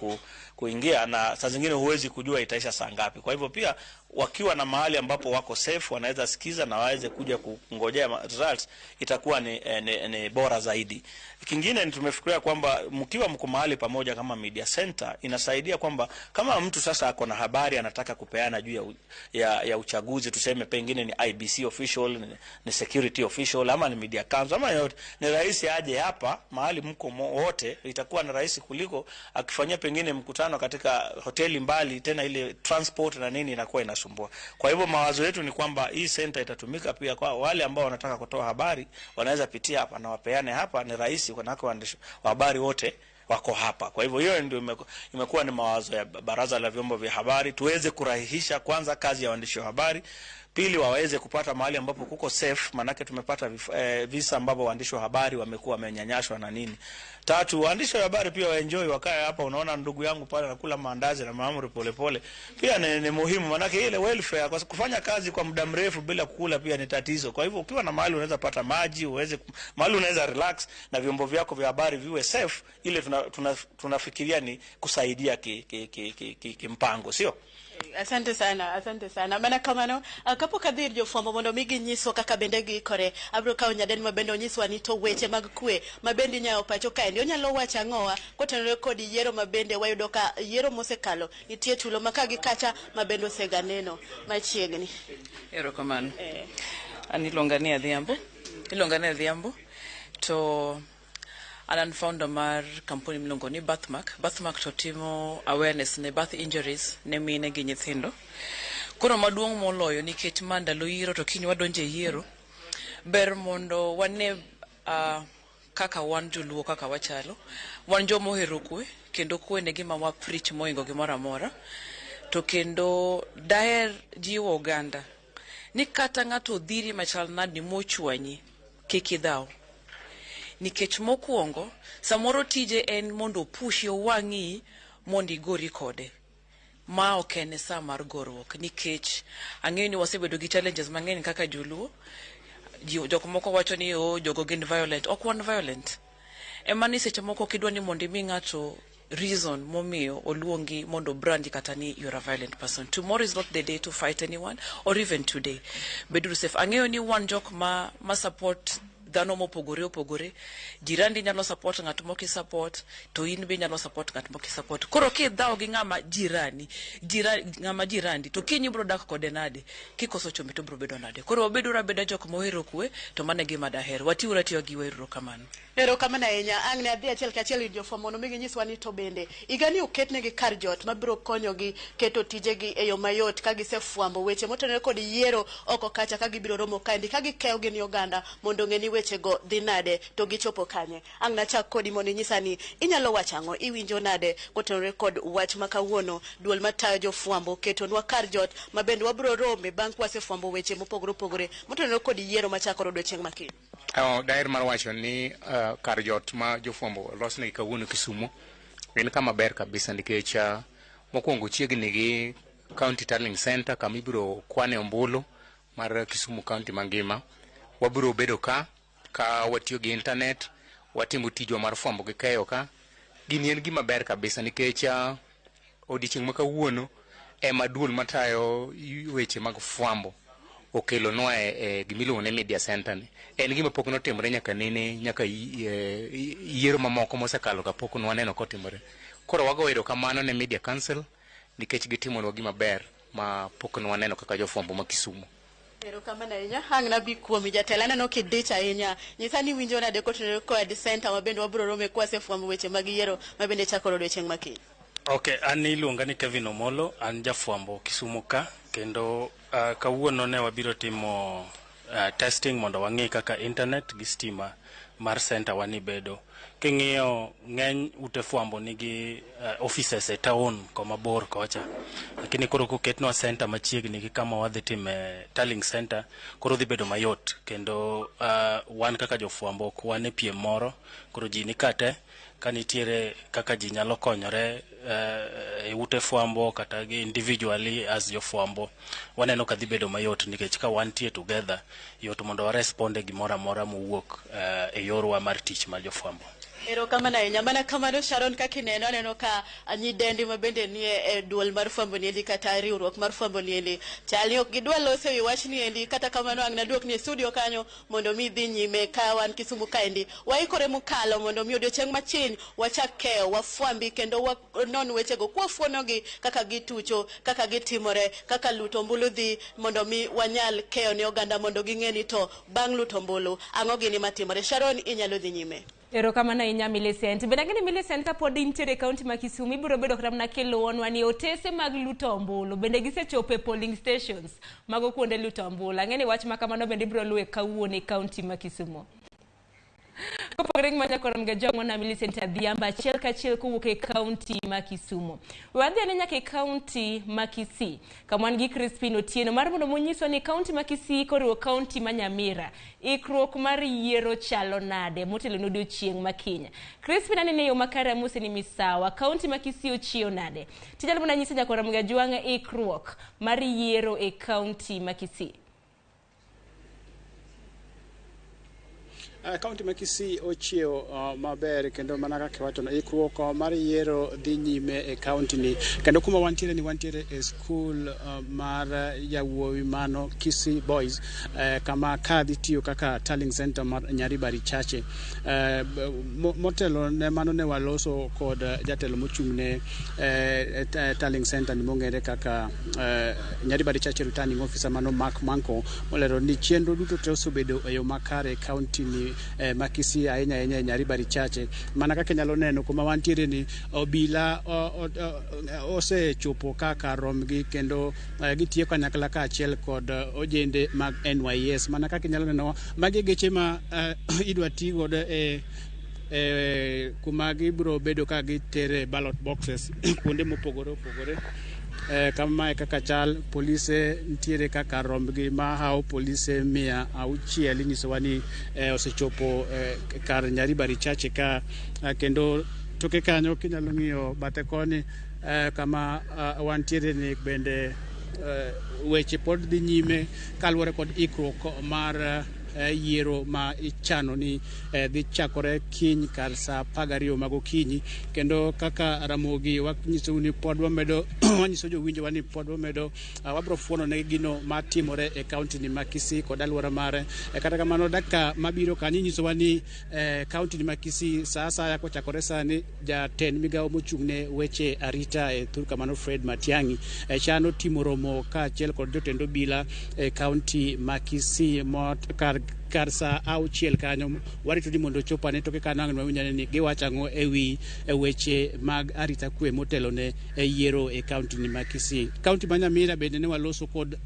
kuingia, na saa zingine huwezi kujua itaisha saa ngapi. Kwa hivyo pia wakiwa na mahali ambapo wako safe wanaweza sikiza na waweze kuja kungojea results, itakuwa ni bora zaidi. Kingine ni tumefikiria kwamba mkiwa mko mahali pamoja kama media center inasaidia kwamba kama mtu sasa ako na habari anataka kupeana juu ya uchaguzi, tuseme pengine ni IBC official, ni security official ama ni media council ama yote, ni rahisi aje hapa mahali mko wote, itakuwa ni rahisi kuliko akifanyia pengine mkutano katika hoteli mbali, tena ile transport na nini inakuwa inasumbua. Kwa hivyo mawazo yetu ni kwamba hii center itatumika pia kwa wale ambao wanataka kutoa habari, wanaweza pitia hapa na wapeane hapa, ni rahisi kwa waandishi wa habari wote wako hapa. Kwa hivyo hiyo ndio imekuwa ni mawazo ya baraza la vyombo vya habari, tuweze kurahisisha kwanza kazi ya waandishi wa habari. Pili, waweze kupata mahali ambapo kuko safe, manake tumepata visa ambapo waandishi wa habari wamekuwa wamenyanyashwa na nini. Tatu, waandishi wa habari pia waenjoy, wakae hapa. Unaona ndugu yangu pale anakula maandazi na mahamri polepole, pia ni muhimu, manake ile welfare, kwa kufanya kazi kwa muda mrefu bila kukula pia ni tatizo. Kwa hivyo ukiwa na mahali unaweza pata maji, uweze mahali unaweza relax na vyombo vyako vya habari viwe safe, ile tunafikiria ni kusaidia kimpango, sio? Asante sana, asante sana. Mana kamano, kapok adhi ir jofwambo mondo mi ginyiswa kaka bende giikore, abiro kawo nyadendi ma bende onyiswa ni to weche mag kwe ma bende inyayo pacho kaendi onyalo wacho ang'owa kotenore kod yiero ma bende wayudo ka yiero mosekalo nitie tulo ma ka gi kacha ma bende osega neno machiegni. Erokamano. An iluonga ni Adhiambo. Iluonga ni Adhiambo. To an founder mar kampuni miluongo ni Birthmark. Birthmark to timo awareness ne birth injuries ne mine gi nyithindo. Koro maduong' moloyo nikech ma ndalo yiero to kiny wadonjo e yiero, ber mondo wane kaka wan joluo kaka wachalo. Wan joma ohero kwe, kendo kwe ne gima wa preach mohingo gimoro amora. To kendo daher jiwo oganda ni kata ng'ato odhiri machal nadi mochwanyi, kik idhaw. Nikech mokwongo, samoro tije en mondo opushi owang'i mondo igori kode. Ma ok en sa mar goruok nikech ang'eyo ni wasebedo gi challenges mang'eny kaka joluo. Jok moko wacho ni oh, jogo gin violent. Ok wan violent. Ema ni seche moko ok idwa ni mondo imi ng'ato reason momiyo oluongi mondo brandi kata ni you're a violent person. Tomorrow is not the day to fight anyone or even today. Beduru safe. Ang'eyo ni wan jok ma support dhano mopogore opogore. Jirandi nyalo support ng'at mok support, to in be nyalo support ng'at mok support. Koro kidhawo gi ng'ama jirani, ng'ama jirandi, to kiny ibiro dak kode nade? Kikoso chumbi to biro bedo nade? Koro wabeduru abeda jok mohero kwe, to mano e gima daher. Watiuru atiya gi erokamano. Erokamano ahinya. Ang' ne adhi achiel kachiel ir jofwambo mondo mi ginyiswa ni to bende higani oketnegi kar jot mabiro konyogi keto tijegi e yo mayot ka gisefwambo weche motenore kod yiero oko kacha ka gibiro romo kaendi ka gikeyo gi ni oganda mondo ong'e ni wechego dhi nade to gichopo kanye. Ang' nachak kodi mondo inyisa ni inyalo wacho ang'o, iwinjo nade kotenore kod wach ma kawuono duol matayo jofwambo oketonwa kar jot ma bende wabiro rome bang' kwasefwambo weche mopogore opogore motenore kod yiero machakore odiochieng' ma kiny. Daher mar wacho ni kar jot ma jofwambo olosnegi kawuono Kisumu en kama ber kabisa nikech mokwongo chiegni gi County Tallying Center kama ibiro kwane ombulu mar Kisumu County mangima. Wabiro bedo ka watiyo gi internet, watimo tijwa mar fwambo gi keyo ka. Gini en gima ber kabisa nikech odiochieng' ma kawuono ema duol matayo weche mag fwambo okelonwa e gimiluongo ni media center ni. En gima pok notimore nyaka nene, nyaka yiero mamoko mosekalo kapok nwaneno kotimore. Koro wago erokamano ne Media Council nikech gitimonwa gima ber ma pok nwaneno kaka jofwambo ma Kisumu. Erokamano ahinya. Ang' nabi kuomi jatelo, aneno kidich ahinya. Nyisa ni iwinjo nade kotenore kod center ma bende wabiro rome kwasefwambo weche mag yiero ma bende chakore odiochieng' ma kiny. Okay, an iluonga ni Kevin Omolo, an jafwambo Kisumu ka, kendo kawuono ne wabiro timo testing mondo wang'i kaka internet gi stima mar center wani bedo. King'iyo ng'eny ute fwambo nigi offices e town koma bor kocha, lakini koro koketnwa center machiegni gi kama wadhi time tallying center, koro dhi bedo mayot kendo wan kaka jofwambo ok wan e piem moro, koro ji nikate ka nitiere kaka ji nyalo konyore e ute fwambo kata gi individually as jofwambo, waneno ka dhi bedo mayot nikech ka wantie together yot mondo warespond e gimoro amora mowuok e yorwa mar tich mar jofwambo. Erokamano ahinya. Mana kamano Sharon, kaka ineno aneno ka nyidendi ma bende nie e duol mar fwambo niendi kata riwruok mar fwambo niendi chal ni ok gidwa loso ewi wach niendi. Kata kamano ang' naduokni e studio kanyo mondo mi dhi nyime ka wan Kisumu kaendi waikore mokalo mondo mi odiochieng' machiny wachak keyo wafwambi kendo wanon wechego kwafuonogi kaka gitucho, kaka gitimore, kaka luto ombulu dhi mondo mi wanyal keyo ne oganda mondo ging'e ni to bang' luto ombulu ang'o gini matimore. Sharon, inyalo dhi nyime. Erokamano ahinya Millicent. Bende ang'e ni Millicent kapod intiere e kaunti ma Kisumu ibiro bedo kata mana kiluwonwa ni otese mag luto ombulu bende gisechopo e polling stations mago kuonde luto ombulu. Ang'e ni wach ma kamano bende ibiro luwe kawuono e kaunti ma Kisumu. Mopogore gi manyako rom ga jong'o na Millicent Adhiambo achiel kachiel kowuok e kaunti ma Kisumu. Wadhi ane nyaka e kaunti ma Kisii kama wan gi Crispin Otieno mar mondo monyiswa ni kaunti ma Kisii koriwo kaunti ma Nyamira ikruok mar yiero chalo nade motelo ne odiochieng' ma kiny. Crispin anene e yo makare amose ni misawa kaunti ma Kisii ochiew nade? Tinyalo mana nyiso nyako Ramogi Ajwang' ikruok mar yiero e kaunti ma Kisii. Kaunti ma Kisii ochiewo maber kendo mana kaka iwachono ikruok mar yiero dhi nyime e kaunti ni kendo kuma wantiere ni wantiere e skul mar yawuowi mano Kisii Boys kama ka dhi tiyo kaka tallying center mar Nyaribari Chache. Motelo ne mano ne waloso kod jatelo mochung' ne tallying center ni mong'ere kaka Nyaribari Chache returning officer mano Mark Manko molero ni chenro duto te osebedo e yo makare e kaunti ni ma Kisii ahinya ahinya e Nyaribari Chache. Mana kaka inyalo neno kuma wantiere ni obila osechopo kaka romgi kendo gitiyo kanyakla kaachiel kod ojende mag NYS. Mana kaka inyalo neno magi geche ma idwa ti godo e kuma gibiro bedo ka gitere ballot boxes kuonde mopogore opogore. Kamae kaka chal polise nitiere kaka rombgi mahawo polise 600 inyisowa ni osechopo kar Nyaribari Chache ka kendo toke kanyo kinyalo ng'iyo bathe koni kama wantiere ni bende weche pod dhi nyime kaluwore kod ikruok mar yiero ma ichano ni dhi chakore kiny kar saa 12 mag okinyi kendo kaka Ramogi wanyisou ni pod wamedo wanyiso jowinjowa ni pod wamedo wabiro fuono ne gino matimore e kaunti ni ma Kisii kod alwora mare. Kata kamano dakika mabiro kanyo inyisowa ni kaunti ni ma Kisii saa asaya kochakore sani jatend migawo mochung' ne weche arita e thur kamano Fred Matiang'i chano timo romo kaachiel kod jotend obila e kaunti ma Kisii kar saa 6 kanyo warito ni mondo ochop ane toke kanyo ang' wawinj ane ni giwacho ang'o ewi weche mag arita kwe motelo ne yiero e kaunti ni ma Kisii. Kaunti ma Nyamira bende ne waloso kod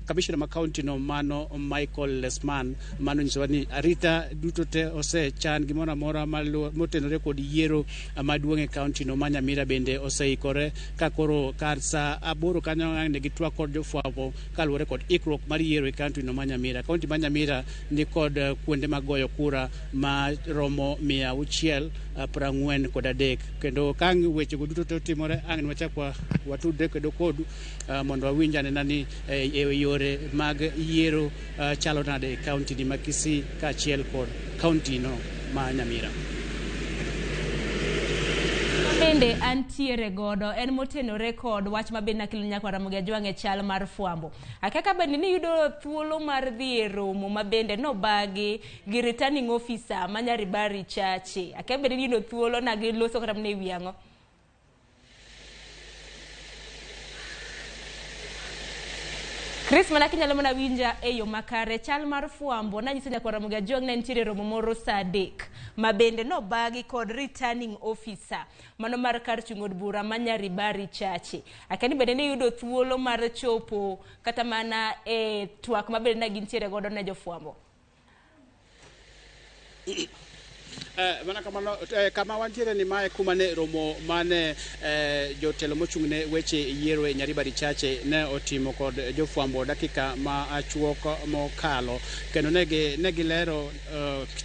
kamishna ma kaunti no mano Michael Lesman mano nyisowa ni arita duto te osechan gimoro amora motenore kod yiero maduong' e kaunti no ma Nyamira bende oseikore ka koro kar saa 8 kanyo ang' ne gitwak kod jofwambo kaluwore kod ikruok mar yiero e kaunti no ma Nyamira. Kaunti ma Nyamira ni kod kuonde mag goyo kura ma romo 643 kendo ka ang' wechego duto te otimore ang' ne wachak watudre kendo kodu mondo wawinj anena ni e yore mag yiero chalo nade e kaunti ni ma Kisii kaachiel kod kaunti no ma Nyamira. Bende antiere godo en motenore kod wach mabende nakelo nyaka Ramogi Ajwang' e chal mar fwambo. Akaka bende niyudo thuolo mar dhi e romo mabende nobagi gi returning officer ma Nyaribari Chache. Akia bende niyudo thuolo na giloso kata mana e wi ang'o? Chris mana kinyalo mana winja e yo makare chal mar fwambo nanyiso nyaka Ramogi Ajwang' ne nitiere romo moro saa 3 ma bende nobagi kod returning officer mano mar kar chung' od bura ma Nyaribari Chache. Akia ni bende niyudo thuolo mar chopo kata mana e twak ma bende ne gintiere godo ne jofwambo. Mana kamano kama wantiere ni mae kuma ne romo mane jotelo mochung' ne weche yiero e Nyaribari Chache ne otimo kod jofwambo dakika ma achuok mokalo kendo ne gilero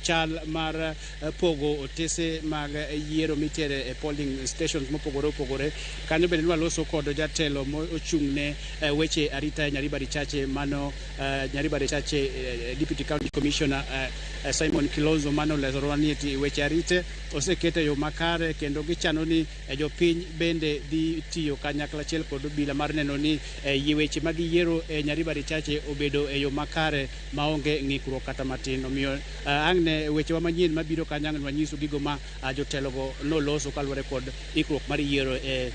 chal mar pogo otese mag yiero mitere e polling stations mopogore opogore. Kanyo bende nwaloso kod jatelo mochung' ne weche arita e Nyaribari Chache mano Nyaribari Chache Deputy County Commissioner Simon Kilonzo mano olezorwa ni weche arite oseket e yo makare kendo gichano ni jopiny bende dhi tiyo kanyakla achiel kod obila mar neno ni weche mag yiero e Nyaribari Chache obedo e yo makare maonge ng'ikruok kata matin. Omiyo ang' ne wechewa manyien mabiro kanyo ang' wanyisu gigo ma jotelogo noloso kaluwore kod ikruok mar yiero e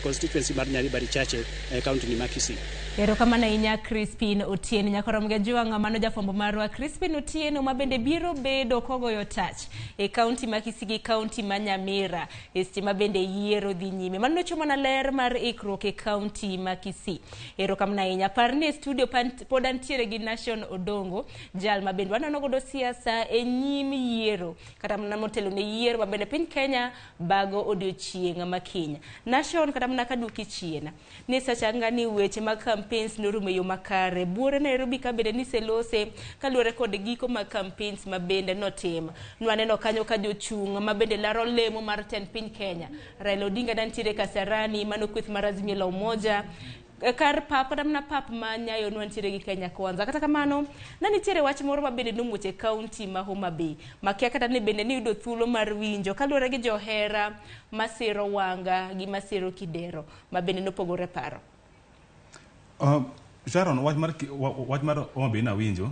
constituency mar Nyaribari Chache e kaunti ni ma Kisii. Erokamano ahinya Crispin Otieno. Nyaka Ramogi Ajwang' mano jafwambo marwa Crispin Otieno ma bende biro bedo kogoyo tach e kaunti ma Kisii gi kaunti ma Nyamira e seche ma bende yiero dhi nyime. Mano nochomo mana ler mar ikruok e kaunti ma Kisii. Erokamano ahinya. Par ni e studio pod antiere gi Nation Odongo, jal ma bende wanono godo siasa e nyim yiero kata mana motelo ne yiero ma bende piny Kenya bago odiochieng' ma kiny. Nation kata mana kaduoki chien ni sachanga ni weche mag campaigns norumo e yo makare. Buore Nairobi ka bende niselose kaluwore kod giko mag campaigns ma bende notim. Nwaneno kanyo ka jochung' ma bende laro lemo mar tend piny Kenya. Raila Odinga ne nitiere Kasarani, mano kweth mar Azimio la Umoja. Kar pap kata mana pap ma Nyayo ne wantiere gi Kenya Kwanza. Kata kamano, ne nitiere wach moro ma bende nomuoch e kaunti ma Homa Bay. Makia kata ni bende niyudo thuolo mar winjo kaluwore gi johera masiro Wanga gi masiro Kidero ma bende nopogore paro. Sharon, wach mar wach mar Homa Bay nawinjo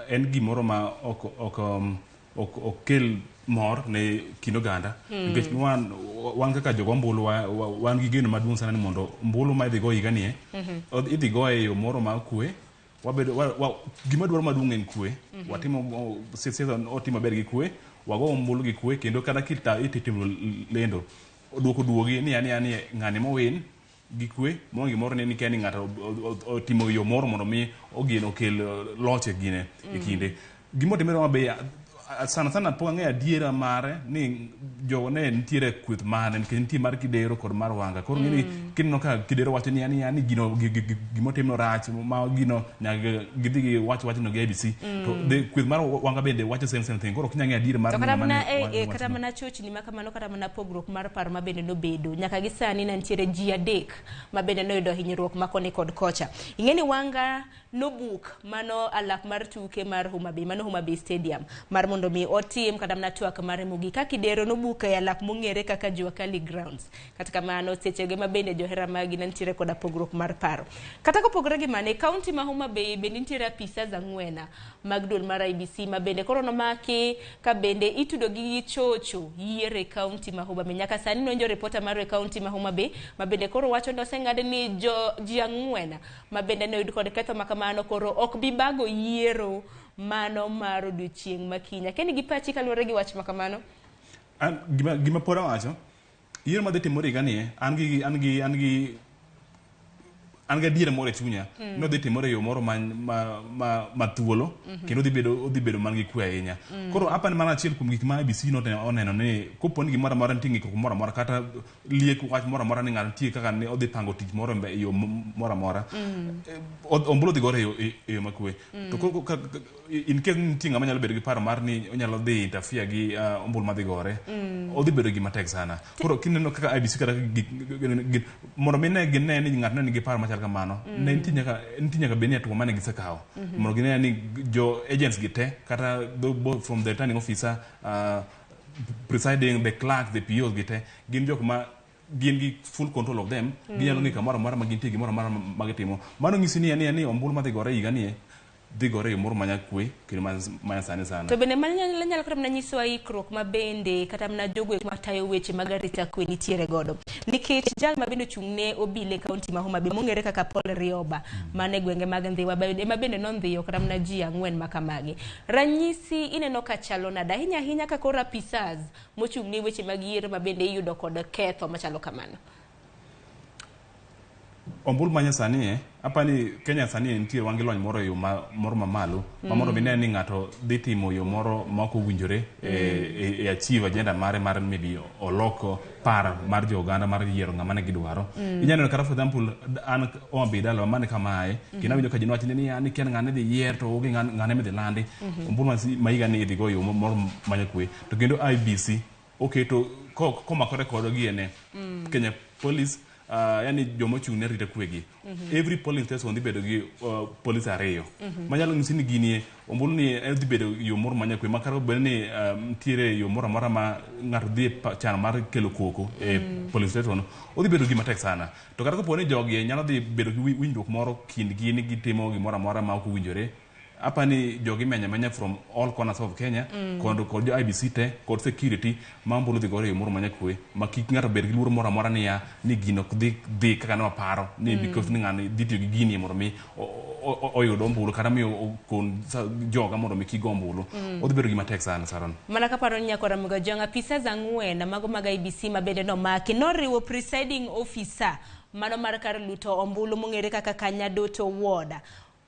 en gimoro ma ok kel mor ne kind oganda nikech wan kaka jogo ombulu wan gi geno maduong' sana ni mondo ombulu ma idhi go higa nie idhi go e yo moro ma kwe. Wabedo gima dwaro maduong' en kwe. Watimo siasa otim maber gi kwe, wago ombulu gi kwe, kendo kata kita itimo lendo duoko duogi ni yani ng'ani mowin gi kwe moonge gimoro ni kia ni ng'ato otimo yo moro mondo mi ogin okel loch e gine e kinde gima otimore Homa Bay sana sana pok ang'eyo adiera mare ni jogo ne nitiere kweth mane, nikech nitie mar Kidero kod mar Wanga. Koro ng'eni kineno ka Kidero wacho ni yani gino gimotimno rach ma gino nyaka gidhi gi wach wachno gi IEBC, to the kweth mar Wanga bende wacho same thing. Koro ok inyal ng'eyo adiera mar To kata ng'ama mana ne kata wachno. mana chochni ma kamano, kata mana pogruok mar paro ma bende nobedo nyaka gi sani ne nitiere ji 3 ma bende noyudo hinyruok ma koni kod kocha. Ing'e ni Wanga nobuk mano alap mar tuke mar Homa Bay, mano Homa Bay Stadium, mar mondo mi otim kata mana twak mare mogik. Ka Kidero nobuk e alap mong'ere kaka Jua Kali Grounds. Kata kamano sechege ma bende johera magi ne nitiere koda pogruok mar paro. Kata kopogore gi mano, e kaunti ma Homa Bay bende nitiere apisas 4 mag duol mar IEBC ma bende koro nomaki ka bende itudo gi chocho yiero e kaunti ma Homa Bay. Nyaka sani nonjo ripota mar e kaunti ma Homa Bay ma bende koro wacho ni oseng'ad ni ji 4 ma bende noyud kod ketho ma kamano koro ok bi bago yiero mano mar odiochieng' ma kiny. Akia ni gi pachi kaluwore gi wach ma kamano? An, gima pod awacho, yiero madhi timore higa ni an gi adiera moro e chunya ni odhi timore e yo moro ma thuolo kendo odhi bedo man gi kwe ahinya. Koro apani mana achiel kuom gik ma IEBC oneno ni kopo ni gimoro amora nitie ng'ikruok moro amora kata liek wach moro amora ni ng'ato nitie kaka ne odhi pango tich moro e yo moro amora, ombulu odhi gore e yo makwe. To koro in case nitie ng'ama nyalo bedo gi paro mar ni onyalo dhi interfere gi ombulu madhi gore, odhi bedo gima tek sana. Koro kineno kaka IEBC kata mondo mi ne gine ni ng'ato ne nigi paro machal kamano, ne nitie nyaka bed ni hatua mane gisekawo mondo gine ni jo agents gi te kata both from the returning officer, presiding, the clerk, the POs gi te gin jok ma gin gi full control of them. Ginyalo ng'eyo kamoro amora ma gintie, gimoro amora ma gitimo. Mano nyisi ni ombulu madhi gore higa nie dhi gore e yo moro manyakwe kendo manyasani sana. To bende mano nyalo kata mana nyisowa ikruok ma bende kata mana jogo eko matayo weche mag arita kwe nitiere godo. Nikech jal ma bende ochung' ne obila e kaunti ma Homa Bay mong'ere kaka Paul Rioba mane gwenge mag Ndhiwa ema bende nondhiyo kata mana ji 4 ma kamagi. Ranyisi ineno ka chalo nade ahinya ahinya ka koro apisas mochung' ne weche mag yiero ma bende iyudo kod ketho machalo kamano. Ombulu manyasani apani Kenya sani nitie wan gi lony moro e yo moro mamalo ma mondo mi ne ni ng'ato dhi timo yo moro ma ok owinjore e achieve agenda mare mar maybe olok par mar jo oganda mar yiero ng'ama ne gidwaro. Inyalo neno kata for example an Homa Bay dalawa mane kamae kendo awinjo ka ji nowacho ni ni kia ng'ane dhi yier to onge ng'ane midhi landi. Ombulu ma higa ni idhi go e yo moro manyakwe to kendo IEBC oketo komakore kod gi Kenya Police, yani joma ochung' ne arita kwe gi. Every polling station dhi bedo gi police 2 manyalo nyisi ni gini ombulu ni dhi bedo yo moro manyakwe ma kata obedo ni nitiere yo moro amora ma ng'ato dhi chano mar kelo koko e polling station, odhi bedo gima tek sana. To kata kopo ni jogi nyalo dhi bedo gi winjruok moro kindgi ni gitimo gimoro amora ma ok owinjore, apani jogi menyo amenya from all corners of Kenya kod jo IEBC te kod security ma ombulu dhi gore e yo moro manyakwe ma kik ng'ato bed gi luoro moro amora niya ni gino ok dhi kaka ne waparo ni because ni ng'ani dhi tiyo gi gini mondo mi oyud ombulu kata miyo okon joga mondo mi kik go ombulu. Odhi bedo gima tek sana, Sharon. Mana kaparo ni Nyakwar Ramogi Ojwang', apisas 4 mago mag IEBC ma bende nomaki noriwo presiding officer mano mar kar luto ombulu mong'ere kaka Kanyadoto Ward.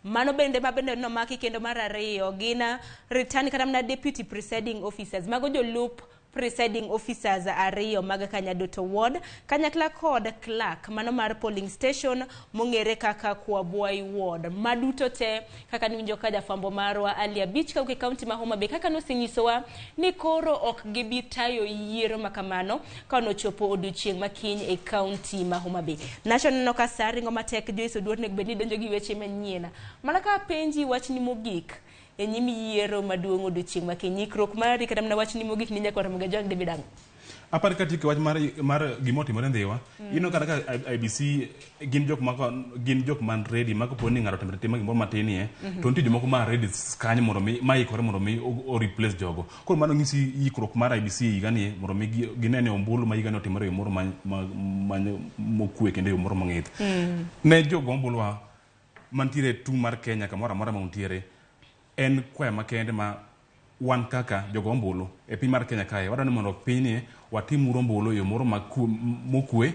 Mano bende ma bende nomaki. Kendo mar ariyo gin return kata mana deputy presiding officers, mago jolup presiding officers 2 mag Kanyadoto Ward, kanyakla kod clerk mano mar polling station mong'ere kaka Kwabwai Ward. Maduto te kaka niwinjo ka jafwambo marwa Ali Abich kawuok e kaunti ma Homa Bay kaka nosenyisowa ni koro ok gibi tayo yiero makamano ka nochopo odiochieng' makiny e kaunti ma Homa Bay. Nacho neno ka sa ringo matek. Joyce Oduor, onego bed ni donjo gi weche manyien. Mana ka penji wachni mogik e nyim yiero maduong' odiochieng' makiny, ikruok mari kata mana wachni mogik ni Nyakwar Ramogi Ojwang' David ang'o? Apar ka tieko wach mar gima otimore Ndhiwa, ineno kata ka IEBC gin jok man ready ma kopo ni ng'ato otimore tima gimoro matin nie, to nitie jomoko ma ready kanyo mondo mi ma ikore mondo mi o replace jogo. Koro mano nyisi ikruok mar IEBC higa ni mondo mi gine ni ombulu ma higa ni otimore e yo moro ma mokwe kendo e yo moro mong'ith. Ne jogo ombulu wa mantiere e tung' mar Kenya kamoro amora ma untiere, en kwayo makende ma wan kaka jogo ombulu e piny mar Kenya kae wadwaro ni mondo pinyni watim uru ombulu e yo moro mokwe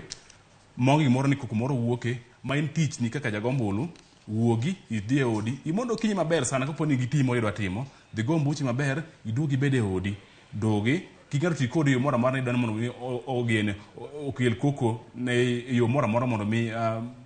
maonge gimoro ni koko moro wuoke, ma en tichni kaka jago ombulu. Wuogi idhi e odi imondo okinyi maber sana. Kapo ni gi tich moro idwa timo, dhi go ombuchi maber, iduog ibed e odi, dogi kik ng'ato ti kodi e yo moro amora ni idwa ni mondo mi ogen okel koko ne e yo moro amora mondo mi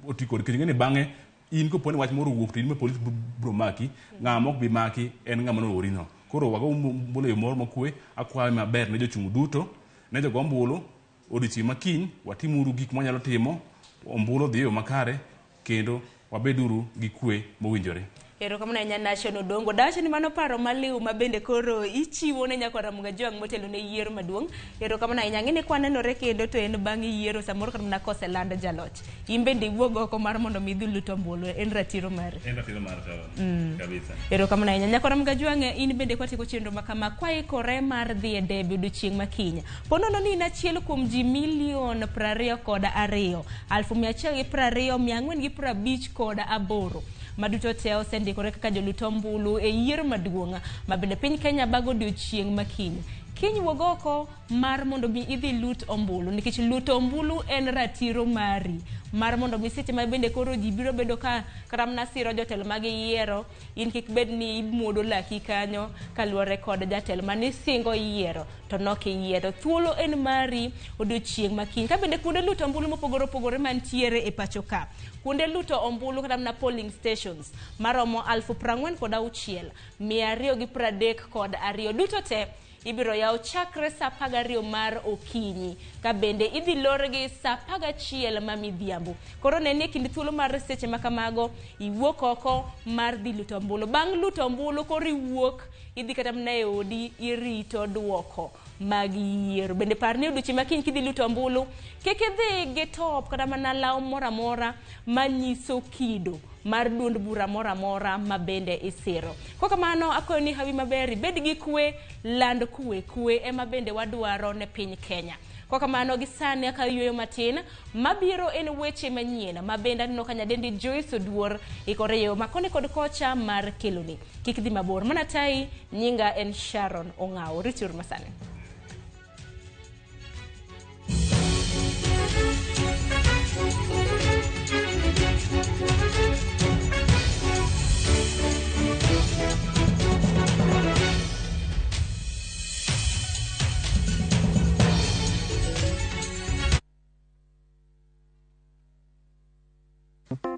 oti kodi, nikech ing'e ni bang'e in kopo ni wach moro owuok to in ma polis biro maki. Ng'ama ok bi maki en ng'ama noori no. Koro wago ombulu e yo moro mokwe. Akwayo maber ne jochung' duto, ne jogo ombulu, odiochieng' makiny watimuru gik mwanyalo timo, ombulu odhi e yo makare kendo wabeduru gi kwe mowinjore. Erokamano ahinya, Nation Odongo. Dawacho ni mano paro maliw ma bende koro ichiwo ne Nyakwar Ramogi Ojwang' motelo ne yiero maduong'. Erokamano ahinya. Ang'e ni kwanenore kendo to en bang' yiero, samoro kata mana koseland jaloch. In bende iwuog oko mar mondo mi idhi lut ombulu, en ratiro mari. En ratiro mar Sharon. Kabisa. Erokamano ahinya. Nyakwar Ramogi Ojwang', in bende kwatieko chenro ma kama, kwaikore mar dhi e debe odiochieng' ma kiny. Ponono ni in achiel kuom ji 22,122,458 maduto te osendikore kaka jolut ombulu e yiero maduong' ma bende piny Kenya bago odiochieng' ma kiny. Kiny wuog oko mar mondo mi idhi lut ombulu, nikech luto ombulu en ratiro mari mar mondo mi seche ma bende koro ji biro bedo ka kata mana siro jotelo ma giyiero, in kik bed ni imuodo laki kanyo kaluwore kod jatelo manisingo yiero to nok iyiero. Thuolo en mari odiochieng' ma kiny. Ka bende kuonde luto ombulu mopogore opogore mantiere e pacho ka, kuonde luto ombulu kata mana polling stations maromo 46,232 duto te ibiro yaw chakre sa 12 mar okinyi, ka bende idhi lorgi sa 11 ma midhiambo. Koro ne ni e kind thuolo mar seche ma kamago iwuok oko mar dhi luto ombulu. Bang' luto ombulu koro iwuok idhi kata mana e odi irito duoko mag yiero. Bende par ni odiochieng' ma kiny kidhi luto ombulu, kik idhi gi top kata mana law moro amora manyiso kido mar duond bura moro amora ma bende isiro. Kokamano akwayo ni hawi maber, ibed gi kwe, land kwe, kwe ema bende wadwaro ne piny Kenya. Kokamano gi sani akawo yueyo matin, mabiro en weche manyien ma bende aneno ka nyadendi Joyce Oduor ikore yo makoni kod kocha mar keloni. Kik dhi mabor, mana tai, nyinga en Sharon Ong'awo. Rituru masani.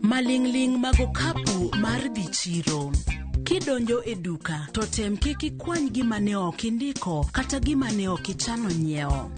Maling'ling' mag okapu mar dhi chiro. Kidonjo e duka to tem kik ikwany gima ne ok indiko kata gima ne ok ichano nyiewo.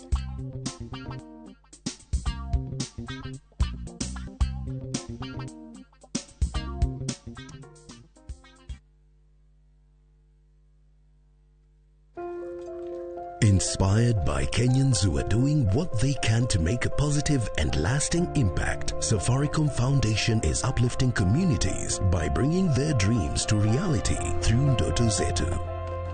Inspired by Kenyans who are doing what they can to make a positive and lasting impact, Safaricom Foundation is uplifting communities by bringing their dreams to reality through Ndoto Zetu.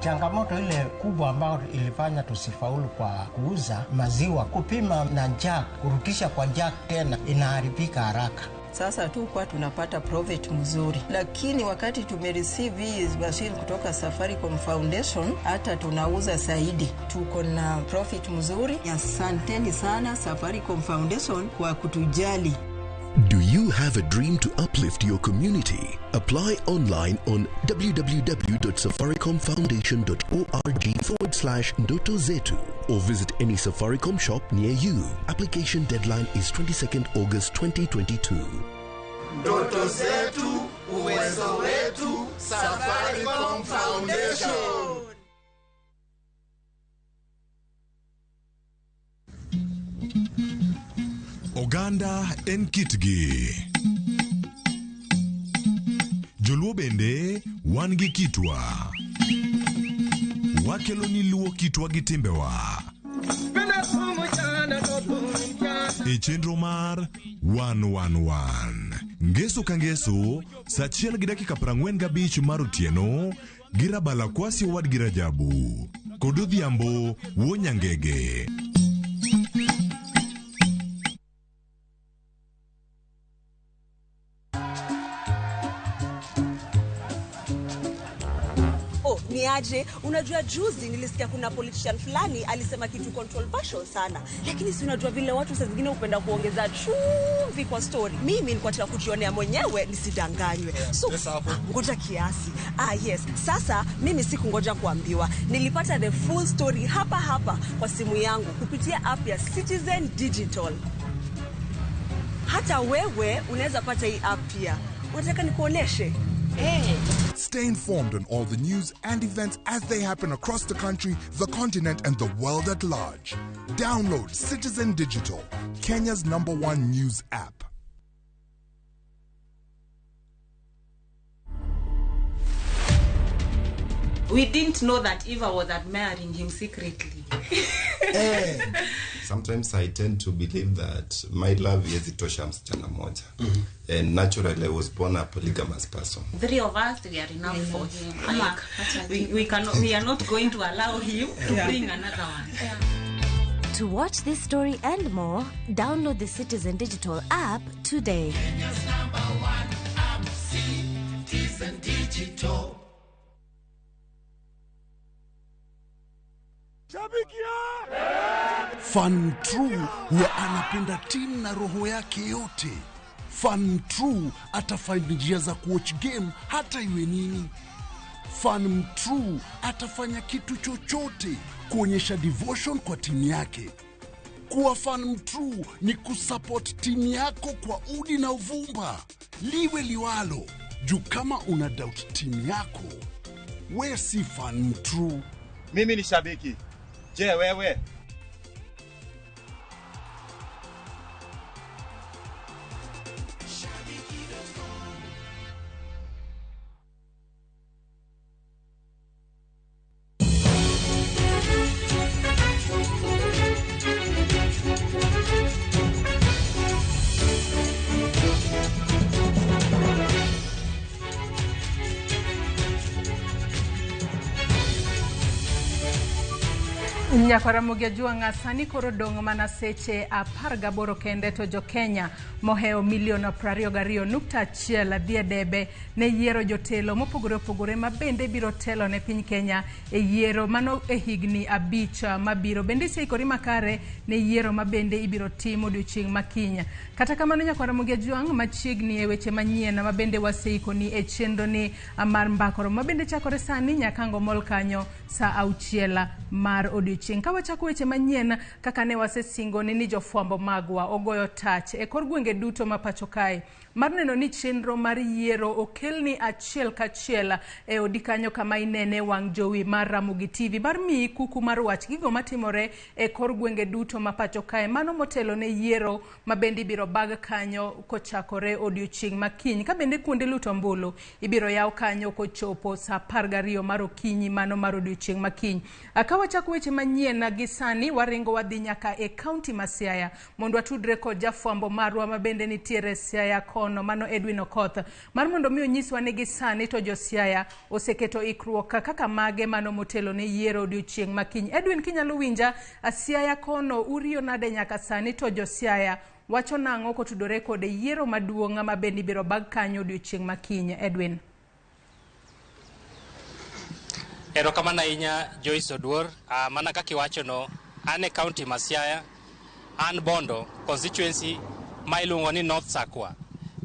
Changamoto ile kubwa ambayo ilifanya tusifaulu kwa kuuza maziwa, kupima na jug, kurudisha kwa jug tena inaharibika haraka. Sasa hatukuwa tunapata profit mzuri, lakini wakati tumereceive hii machine kutoka Safaricom Foundation, hata tunauza zaidi, tuko na profit mzuri. Asanteni sana Safaricom Foundation kwa kutujali. Do you have a dream to uplift your community? Apply online on www.safaricomfoundation.org/ndoto zetu or visit any Safaricom shop near you. Application deadline is 22nd August 2022. Ndoto zetu, uwezo wetu, Safaricom Foundation. Oganda en kitgi. Joluo bende wan gi kitwa. Wakelo ni luo kitwa gi timbewa. E chenro mar 111. Ngeso ka ngeso, saa 1:45 mar otieno, gi Rabala Kwasi owadgi Rajabu. Kod Odhiambo wuo Nyangege. Oh, ni aje? Unajua juzi nilisikia kuna politician fulani alisema kitu controversial sana. Lakini si unajua vile watu saa zingine hupenda kuongeza chumvi kwa story. Mimi nilikuwa nataka kujionea mwenyewe nisidanganywe. So ngoja kiasi. Ah yes. Sasa mimi sikungoja kuambiwa. Nilipata the full story hapa hapa kwa simu yangu kupitia app ya Citizen Digital. Hata wewe unaweza pata hii app pia. Unataka nikuoneshe? Hey. Stay informed on all the news and events as they happen across the country, the continent, and the world at large. Download Citizen Digital, Kenya's #1 news app. We didn't know that Eva was admiring him secretly. Sometimes I tend to believe that my love haiwezi tosha msichana moja. And naturally I was born a polygamous person. Three of us, we are enough for him. Like, we cannot, we are not going to allow him to bring another one. To watch this story and more, download the Citizen Digital app today. Kenya's #1 app, Citizen Digital. Fan true huwa anapenda timu na roho yake yote. Fan true atafind njia za kuwatch game hata iwe nini. Fan true atafanya kitu chochote kuonyesha devotion kwa timu yake. Kuwa fan true ni kusupport timu yako kwa udi na uvumba, liwe liwalo. Juu kama una doubt timu yako, we si fan true. Mimi ni shabiki. Je, wewe? Nyakwaramogi Ajuang'a sani koro dong' mana seche 18 kende to jo-Kenya mohewo milion 22.1 dhi e debe ne yiero jotelo mopogore opogore ma bende biro telo ne piny Kenya e yiero mano e higni 5 mabiro. Bende iseikori makare ne yiero ma bende ibiro tim odiochieng' ma kiny. Kata kamano Nyakwaramogi Ajuang' machiegni e weche manyien ma bende waseikoni e chenro ni mar mbakoro ma bende chakore sani nyaka ngomol kanyo saa 6 mar odiochieng'. Ka wachako weche manyien kaka ne wasesingo ni jofwambo magwa ogoyo tach e kor gwenge duto ma pacho kae mar neno ni chenro mar yiero okelni achiel kachiel e odi kanyo kama inene wang' jowi mar Ramogi TV mar miyi kuku mar wach gigo matimore e kor gwenge duto ma pacho kae mano motelo ne yiero ma bende ibiro bag kanyo kochakore odiochieng' ma kiny ka bende kuonde luto ombulu ibiro yaw kanyo kochopo saa 12 mar okinyi mano mar odiochieng' ma kiny. Ka wachako weche manyien gi sani waringo wadhi nyaka e kaunti ma Siaya mondo watudre kod jafwambo marwa ma bende nitiere Siaya kono mano Edwin Okoth mar mondo mi onyiswa ni gi sani to jo Siaya oseketo ikruok kaka mage mano motelo ne yiero odiochieng' ma kiny. Edwin, kinyalo winja, Siaya kono uriyo nade nyaka sani to jo Siaya wacho nang'o kotudore kod yiero maduong' ma bende ibiro bag kanyo odiochieng' ma kiny. Edwin. Erokamano ahinya Joyce Oduor. Mana kaka iwachono, an e county ma Siaya, an Bondo constituency ma iluongo ni North Sakwa,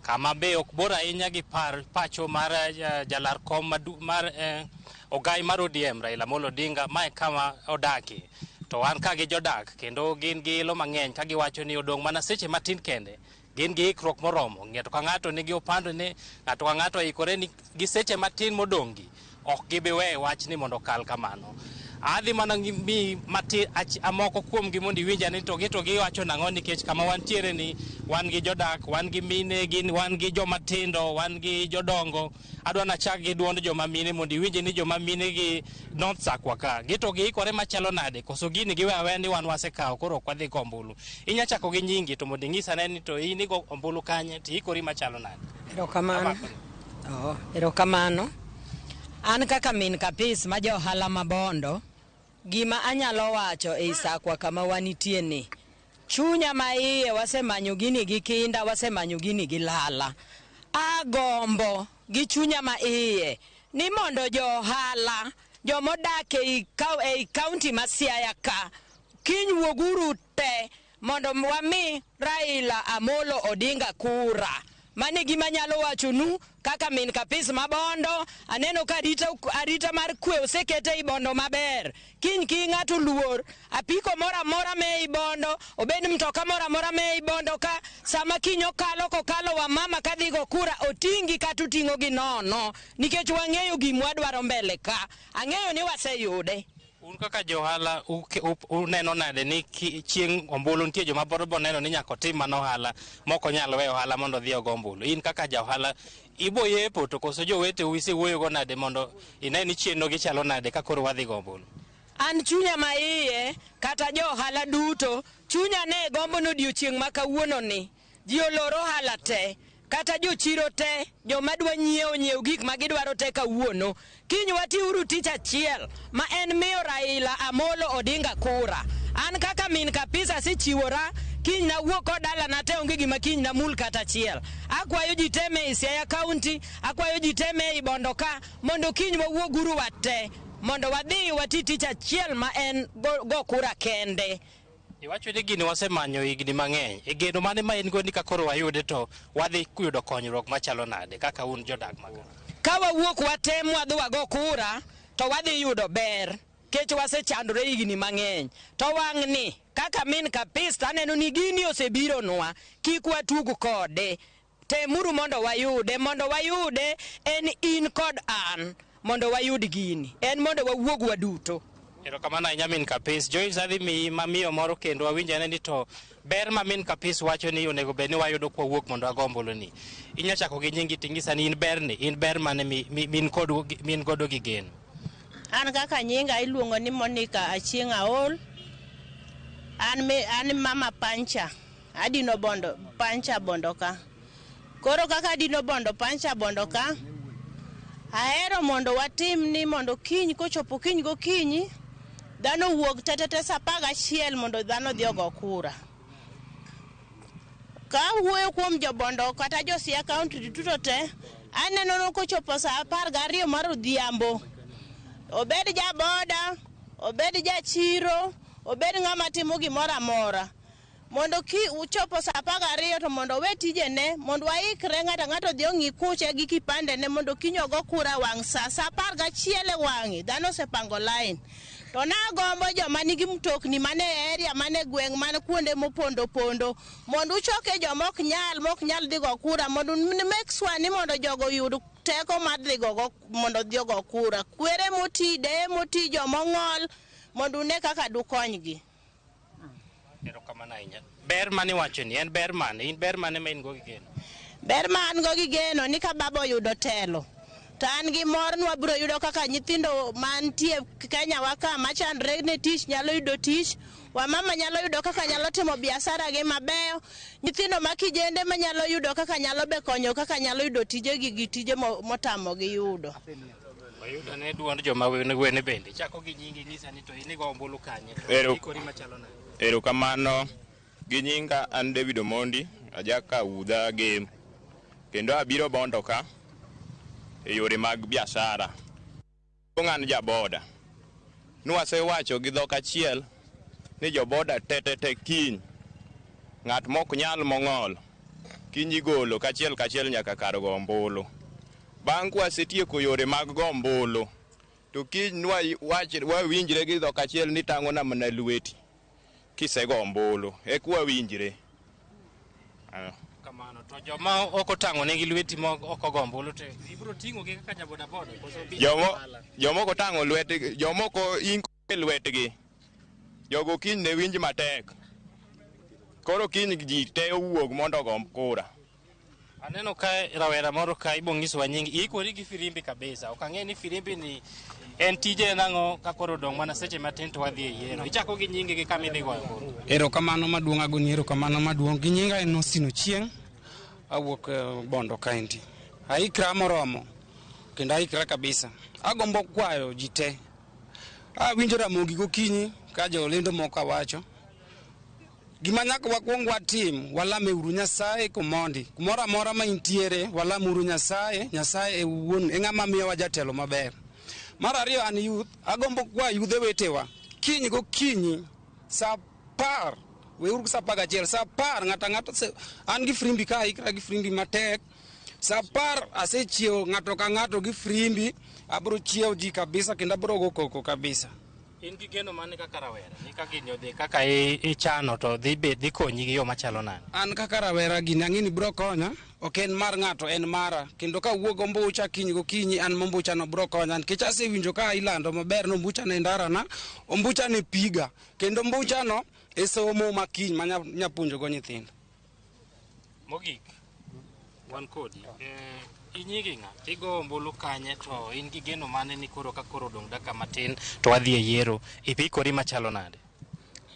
kama be ok bor ahinya gi par pacho mar jalar kom mar ogai mar ODM Raila Amolo Odinga, mae kama odakie. To wan ka gi jodak kendo gin gi ilo mang'eny ka giwacho ni odong' mana seche matin kende. Gin gi ikruok moromo, ng'ato ka ng'ato nigi opandone, ng'ato ka ng'ato oikore ni gi seche matin modong' gi ok gibi weyo wachni mondo okal kamano. Adhi mana mi matin amoko kuomgi mondo iwinj ane to giwacho nang'o, nikech kama wantiere ni wan gi jodak, wan gi mine, gin wan gi joma tindo, wan gi jodongo. Adwa nachak gi duond joma mine mondo iwinj ni joma mine gi North Sakwa ka gi to giikore machalo nade, koso gini giwe aweya ni wan wasekawo koro ok wadhi go ombulu. Inya chako gi nyingi to mondo inyisa ane ni to in igo ombulu kanye to iikori machalo nade. Erokamano. Oh, erokamano. An kaka min Kapis ma ja ohala ma Bondo, gima anyalo wacho ei Sakwa kama wanitie ni, chunya ma iye wasemanyo gini gi kinda, wasemanyo gini gi lala. Agombo gi chunya ma iye ni mondo jo ohala, jomodak ei kaunti ma Siaya ka, kiny wuoguru te mondo wami Raila Amolo Odinga kura. Mane gima anyalo wachonu kaka min Kapis ma Bondo, aneno ka arita mar kwe osekete ei Bondo maber. Kiny ki ng'ato luor, apiko moro amora me ei Bondo, obed mtoka moro amora me ei Bondo ka, sama kiny okalo kokalo wamama kadhi go kura, oting'i kata oting'o gi nono, nikech wang'eyo gima wadwaro mbele ka. Ang'eyo ni waseyude. Un kaka johala uneno nade ni chieng' ombulu nitie joma biro neno ni nyaka otim mana ohala mok onyal weyo ohala mondo odhi ogo ombulu. In kaka ja ohala ibo yepo to koso joweteu isewuoyogo nade mondo ine ni chenro gichalo nade ka koro wadhi go ombulu? An chunya ma iye kata jo ohala duto, chunya ne gombo ni odiochieng' ma kawuono ni ji olor ohala te, kata jochiro te, joma dwa nyiewo nyiew gik ma gidwaro te kawuono. Kiny watiuru tich achiel ma en miyo Raila Amolo Odinga kura. An kaka min Kapis asechiwora, kiny nawuok kod dalana te onge gima kiny namul kata achiel. Akwayo ji te me Siaya County, akwayo ji te me Bondo ka, mondo kiny wawuoguru wate, mondo wadhi wati tich achiel ma en go kura kende. Iwacho ni gini wasemanyo higni mang'eny. E geno mane ma en go ni ka koro wayude to wadhi yudo konyruok machalo nade kaka un jodak maka? Ka wawuok watem wadhi wago kura to wadhi yudo ber, kech wasechandore higni mang'eny. To wang'ni kaka min Kapis aneno ni gini osebironwa, kik watug kode. Temuru mondo wayude, mondo wayude en in kod an, mondo wayud gini, en mondo wawuog waduto. Erokamano ahinya min Kapis. Joyce adhi miyi mamiyo moro kendo wawinj ane ni to ber ma min Kapis wacho ni onego bed ni wayudo kwawuok mondo wago ombulu ni. Inya chako gi nyingi ting'isa ni in berni, in ber mane min godo gi geno? An kaka nyinga iluongo ni Monica Achieng' Aol. An mama Pancha, adino Bondo, Pancha Bondo ka. Koro kaka adino Bondo, Pancha Bondo ka, ahero mondo watim ni mondo kiny kochopo kiny gokinyi, dhano wuog tetete saa 11 mondo dhano odhi ogo kura. Ka awuoyo kuom jobondo kata jo Siaya County duto te, aneno ni kochopo saa 12 mar odhiambo, obed jaboda, obed jachiro, obed ng'ama timo gimoro amora, mondo ki uchopo saa 12 to mondo owe tijene, mondo waikre ng'ato ang'ato odhi ong'i kuche gi kipandene mondo kiny ogo kura wang' saa 11 e wang'e, dhano osepango line. To nagombo joma nigi mtokni mane area, mane gweng', mane kuonde mopondo pondo, mondo uchoke joma ok nyal dhi go kura, mondo make sure ni mondo jogo oyud teko mar dhi go mondo odhi ogo kura. Kwere moti, deye moti, joma ong'ol, mondo une kaka dukonygi. Erokamano ahinya. Ber mane iwacho ni en ber mane? In ber mane ma in go gi geno? Ber ma an go gi geno ni ka baba oyudo telo, to an gi mor ni wabiro yudo kaka nyithindo mantie Kenya wa ka machandre ne tich nyalo yudo tich, wamama nyalo yudo kaka nyalo timo biashara gi mabeyo, nyithindo ma kijende manyalo yudo kaka nyalo be konyo kaka nyalo yudo tijegi gi tije motamogi yudo. Wayudo ne duond joma wene bende. Chako gi nyingi, nyisa ni to in igo ombulu kanye? To ikori machalo nade? Erokamano. Gi nyinga an David Omondi, ajaka Udha Game. Kendo abiro Bondo ka e yore mag biashara. An jaboda. Nwasewacho gi dhok achiel ni joboda te te te kiny. Ng'at mok nyal mong'ol kiny igolo kachiel kachiel nyaka kar go ombulu. Bang' kwasetieko yore mag go ombulu, to kiny wawinjre gi dhok achiel ni tang'ona mana lweti kisego ombulu, eka wawinjre. Kamano to joma ok otang'o negi lweti ma ok ogo ombulu to ibiro ting'o gi kaka jabodaboda koso Jomoko otang'o lwetgi, jomoko inko e lwetgi. Jogo kiny ne winj matek. Koro kiny ji te owuog mondo ogo kura. Aneno ka rawera moro ka ibo nyisowa nying iikori gi firimbi kabisa. Ok ang'e ni firimbi ni en tije nang'o ka koro odong' mana seche matin to wadhi e yiero. Ichako gi nyingi gi kama idhi goyo ombulu. Erokamano maduong' agoni erokamano maduong'. Gi nyinga en Austin Ochieng', awuok Bondo kaendi. Aikra moromo, kendo aikra kabisa. Agombo kwayo ji te. Awinjo Ramogi gokinyi ka jolendo moko wacho. Gima nyaka wakwong watim, walame uru Nyasaye komondi. Kumoro amora ma intiere, walam uru Nyasaye. Nyasaye e wuon, e ng'ama miyowa jatelo maber. Mar ariyo an youth, agombo kwayo yudhe wetewa. Kiny gokinyi, sa 10, weuru sa 11, sa 10 ng'ato ang'ato, an gi firimbi ka aikra gi firimbi matek. Sa 10 asechiewo ng'ato ka ng'ato gi firimbi, abiro chiewo ji kabisa kendo abiro go koko kabisa. In gi geno mane kaka rawera? Ni ka gini odhi kaka ichano to dhi bet dhi konyi gi yo machalo nade? An kaka rawera gini ang'e ni biro konya, ok en mar ng'ato, en mara. Kendo ka awuok gombucha kiny gokinyi, an mombucha no biro konya. Nikech asewinjo ka ilando maber ni ombucha ne ndarana, ombucha ne piga. Kendo ombucha no e somo ma kiny ma nyapuonjo go nyithindo. Mogik, wan kodi. Inyigi ng'a? Igo ombulu kanye to in gi geno mane ni koro ka koro odong' dakika matin to wadhi e yiero, ipikori machalo nade?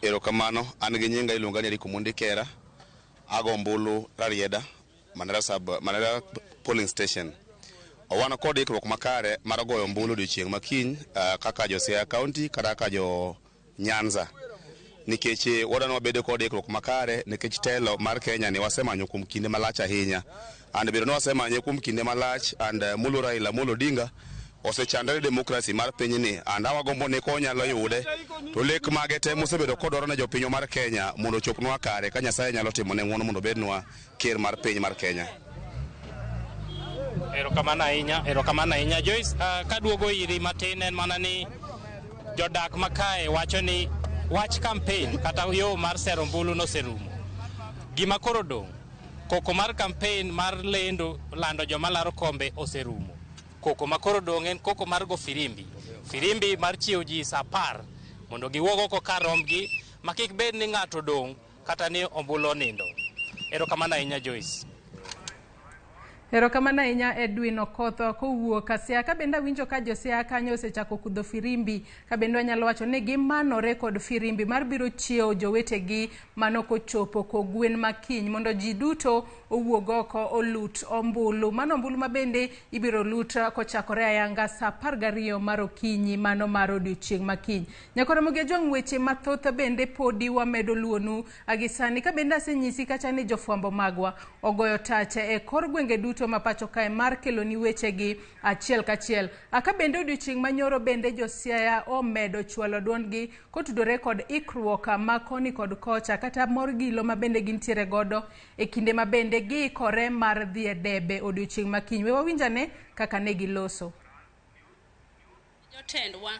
Erokamano, an gi nyinga iluonga ni Eric Omondi Kera. Ago ombulu Rarieda, Mandera sub, Mandera polling station. Wan kod ikruok makare mar goyo ombulu odiochieng' ma kiny kaka jo Siaya County kata kaka jo Nyanza. Nikech wadwaro ni wabedo kod ikruok makare nikech telo mar Kenya ni wasemanyo kuom kinde malach ahinya. And bedo ni wasemanye kuom kinde malach and moluor Raila Amolo Odinga osechandore demokrasi mar pinyni and awagombo ni konyalo yude to lek mage te mosebedo kodwaro ne jopinywa mar Kenya mondo ochopnwa kare ka Nyasaye nyalo timone ng'uono mondo obednwa ker mar piny mar Kenya. Erokamano ahinya, erokamano ahinya. Joyce, kaduogo iri matin en mana ni jodak makae wacho ni wach campaign kata yo mar sero ombulu noserumo. Gima koro dong', koko mar campaign mar lendo lando joma laro kombe oserumo. Koko ma koro dong' en koko mar go firimbi. Firimbi mar chiewo ji sa 10 mondo giwuog oko kar rombgi ma kik bed ni ng'ato dong' kata ni ombulu onindo. Erokamano ahinya Joyce. Erokamano ahinya Edwin Okoth kowuok Siaya. Ka bende awinjo ka jo Siaya kanyo osechako kudho firimbi, ka bende wanyalo wacho ni gimanore kod firimbi mar biro chiewo jowetegi mano kochopo kogwen makiny mondo ji duto owuog oko olut ombulu. Mano ombulu ma bende ibiro lut kochakore ayanga sa 12 mar okinyi mano mar odiochieng' makiny. Nyakoromogi Ajwang', weche mathoth bende podi wamedo luonu gi sani. Ka bende asenyisi kacha ni jofwambo magwa ogoyo tache e kor gwenge duto ma pacho kae mar keloni wechegi achiel kachiel. Aka bende odiochieng' manyoro bende jo Siaya omedo chwalo duondgi kotudore kod ikruok ma koni kod kocha kata mor gilo ma bende gintiere godo e kinde ma bende giikore mar dhi e debe odiochieng' makiny. We wawinj ane kaka ne giloso. Jotendwa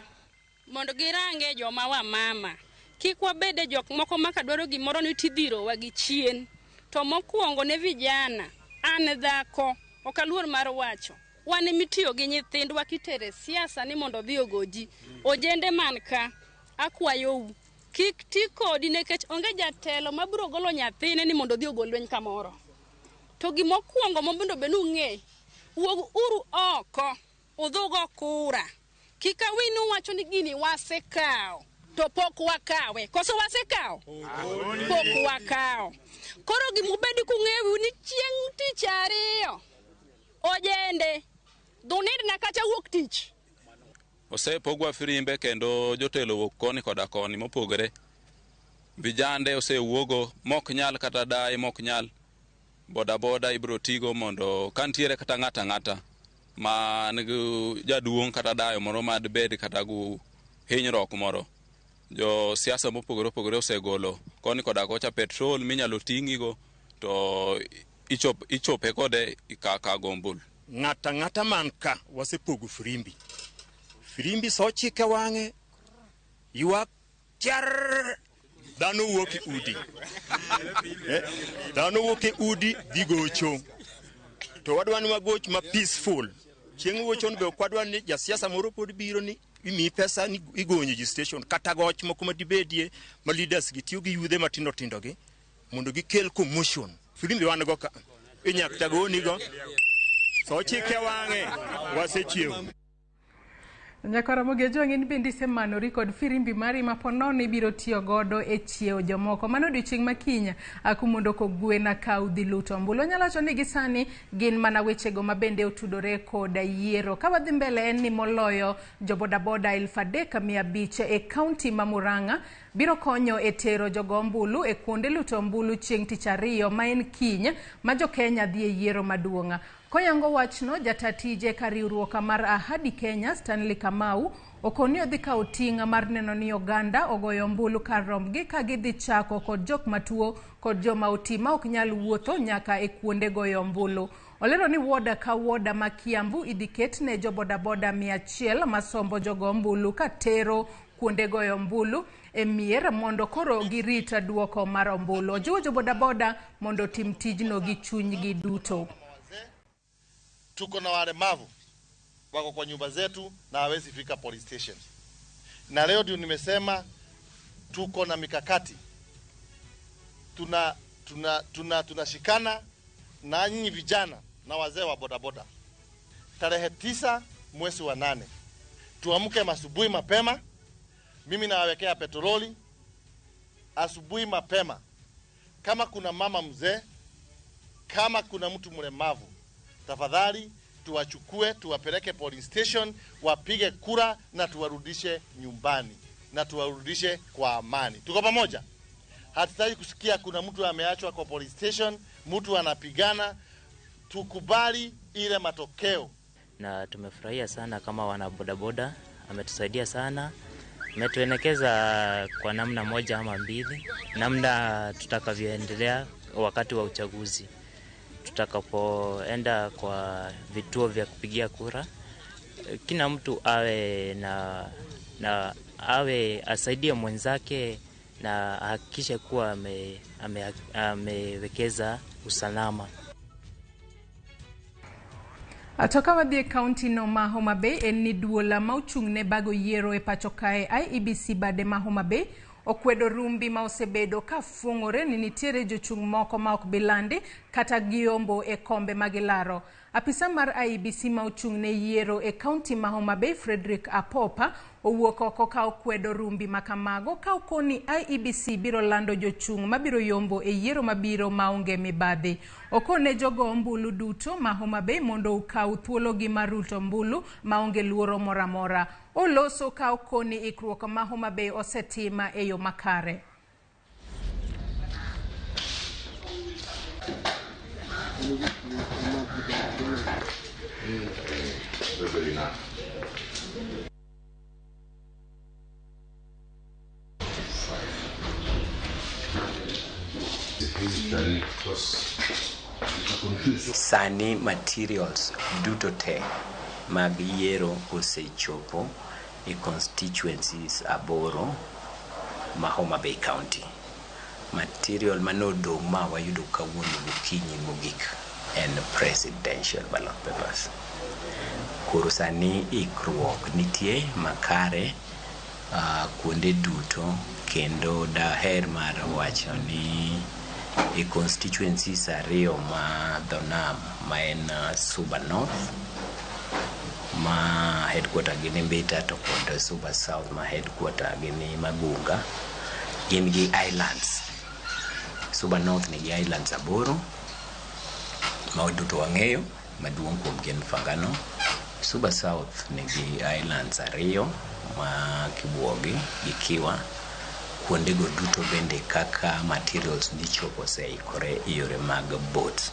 mondo girange joma wamama, kik wabede jok moko ma kadwaro gimoro ni tidhirowa gi chien. To mokwongo ne vijana, an dhako, ok aluor mar wacho. Wan emitiyo gi nyithindwa kitere siasa ni mondo odhi ogoji. Ojende man ka, akwayou, kik ti kodi nikech onge jatelo mabiro golo nyathine ni mondo odhi ogo lweny kamoro. To gimokwongo mondo bed ni ung'e, wuog uru oko, udhugo kura. Kik awinj uwacho ni gini wasekawo, to pok wakawe. Koso wasekawo? Pok wakawo. Koro gimubed kung'eyo ni chieng' tich ariyo, ojende, dhunindna kacha wuok tich. Osepogwa firimbe kendo jotelo wuok koni koda koni mopogore. Vijande osewuogo mok nyal kata daye mok nyal bodaboda ibiro tigo mondo ka nitiere kata ng'ato ang'ata ma nigi jaduong' kata dayo moro madibed kata gu hinyruok moro. Jo siasa mopogore opogore osegolo koni koda kocha petrol minyalo ting'igo to ichope kode kaka go ombulu. Ng'ata ang'ata man ka wasepogo firimbi. Firimbi so chike wang'e ywak char dhano wuok e udi. Dhano wuok e udi dhi gocho. To wadwa ni wagoch ma peaceful. Chieng' gochon be ok wadwa ni jasiasa moro pod biro ni imiyi pesa ni igonyo ji station kata goch moko ma dibedie ma leaders gi tiyo gi yudhe matindo tindo gi mondo gikel commotion. Firimbi wan go ka inyaka tagoni go. So chike wang'e wasechiewo. Nyakora Mogejo in bende isemanori kod firimbi mari ma ponono ibiro tiyo godo e chiewo jomoko. Mano odiochieng' ma kiny kumondo kogwena ka udhi luto ombulu. Onyalo wacho ni gisani gin mana wechego ma bende otudore kod yiero. Ka wadhi mbele en ni moloyo jobodaboda 3,500 e kaunti ma Murang'a biro konyo e tero jogo ombulu e kuonde luto ombulu chieng' tich ariyo ma en kiny ma jo-Kenya dhi e yiero maduong'. Koyango wachno, jata tije ka riwruok mar Ahadi Kenya Stanley Kamau okoni odhi kawo ting' mar neno ni oganda ogoyo ombulu kar rombgi ka gidhi chako kod jok matuo kod joma oti ma ok nyal wuotho nyaka e kuonde goyo ombulu. Olero ni woda ka woda ma Kiambu idhi ket ne jobodaboda 100 masombo jogo ombulu ka tero kuonde goyo ombulu e mier mondo koro girit duoko mar ombulu. Ojiwo jobodaboda mondo otim tijno gi chunygi duto. Tuko na walemavu wako kwa nyumba zetu na hawezi fika police station. Na leo ndio nimesema tuko na mikakati, tunashikana na nyinyi vijana na wazee wa bodaboda. Tarehe 9 mwezi wa 8 tuamke asubuhi mapema. Mimi nawawekea petroli asubuhi mapema. Kama kuna mama mzee, kama kuna mtu mlemavu, tafadhali tuwachukue tuwapeleke police station, wapige kura na tuwarudishe nyumbani na tuwarudishe kwa amani. Tuko pamoja? Hatutaki kusikia kuna mtu ameachwa kwa police station, mtu anapigana. Tukubali ile matokeo. Na tumefurahia sana kama wana bodaboda, ametusaidia sana, ametuelekeza kwa namna moja ama mbili, namna tutakavyoendelea wakati wa uchaguzi. Tutakapoenda kwa vituo vya kupigia kura, kila mtu awe na awe asaidie mwenzake na ahakikishe kuwa amewekeza usalama. Atoka wadhi e kaunti no ma Homa Bay en ni duola ma ochung' ne bago yiero e pacho kae IEBC bade ma Homa Bay okwedo rumbi ma osebedo ka fung'ore ni nitiere jochung' moko ma ok bilandi kata giombo e kombe ma gilaro. Apisa mar IEBC ma ochung' ne yiero e kaunti ma Homa Bay Frederick Apopa owuok oko ka okwedo rumbi ma kamago ka okoni IEBC biro lando jochung' mabiro yombo e yiero mabiro maonge mibadhi. Okone jogo ombulu duto ma Homa Bay mondo okaw thuologi mar ruto ombulu maonge luoro moro amora. Oloso ka okoni ikruok ma Homa Bay osetima e yo makare. Sani materials duto te mag yiero osechopo e constituencies 8 ma Homa Bay County. Material manodong' ma wayudo kawuono gokinyi mogik en presidential ballot papers. Koro sani ikruok nitie makare kuonde duto, kendo daher mar wacho ni e constituencies 2 ma dho nam ma en Suba North ma headquarter gi ni Mbita to kod Suba South ma headquarter gi ni Magunga gin gi islands. Suba North nigi islands 8 ma duto wang'eyo, maduong' kuom gi en Mfangano. Suba South nigi islands 2 ma Kibuogi gi Kiwa. Kuondego duto bende kaka materials dhi chopo oseikore e yore mag boat.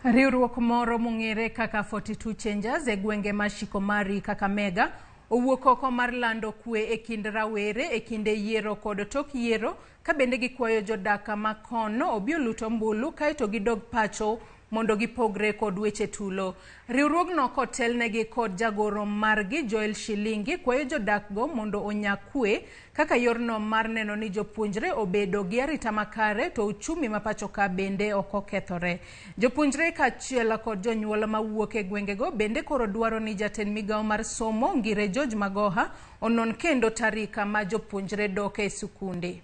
Riwruok moro mong'ere kaka 42 Changers e gwenge ma Shikomari Kakamega owuok oko mar lando kwe e kind rawere e kinde yiero kod tok yiero ka bende gikwayo jodak ma kono obi olut ombulu kaeto gidog pacho mondo gipogre kod weche tulo. Riwruogno kotelnegi kod jagoro margi Joel Shilingi kwayo jodakgo mondo onya kwe kaka yorno mar neno ni jopuonjre obedo gi arita makare to uchumi ma pacho ka bende ok okethore. Jopuonjre kaachiel kod jonyuol mawuok e gwengego bende koro dwaro ni jatend migawo mar somo Ngire George Magoha onon kendo tarik ma jopuonjre dok e sikunde.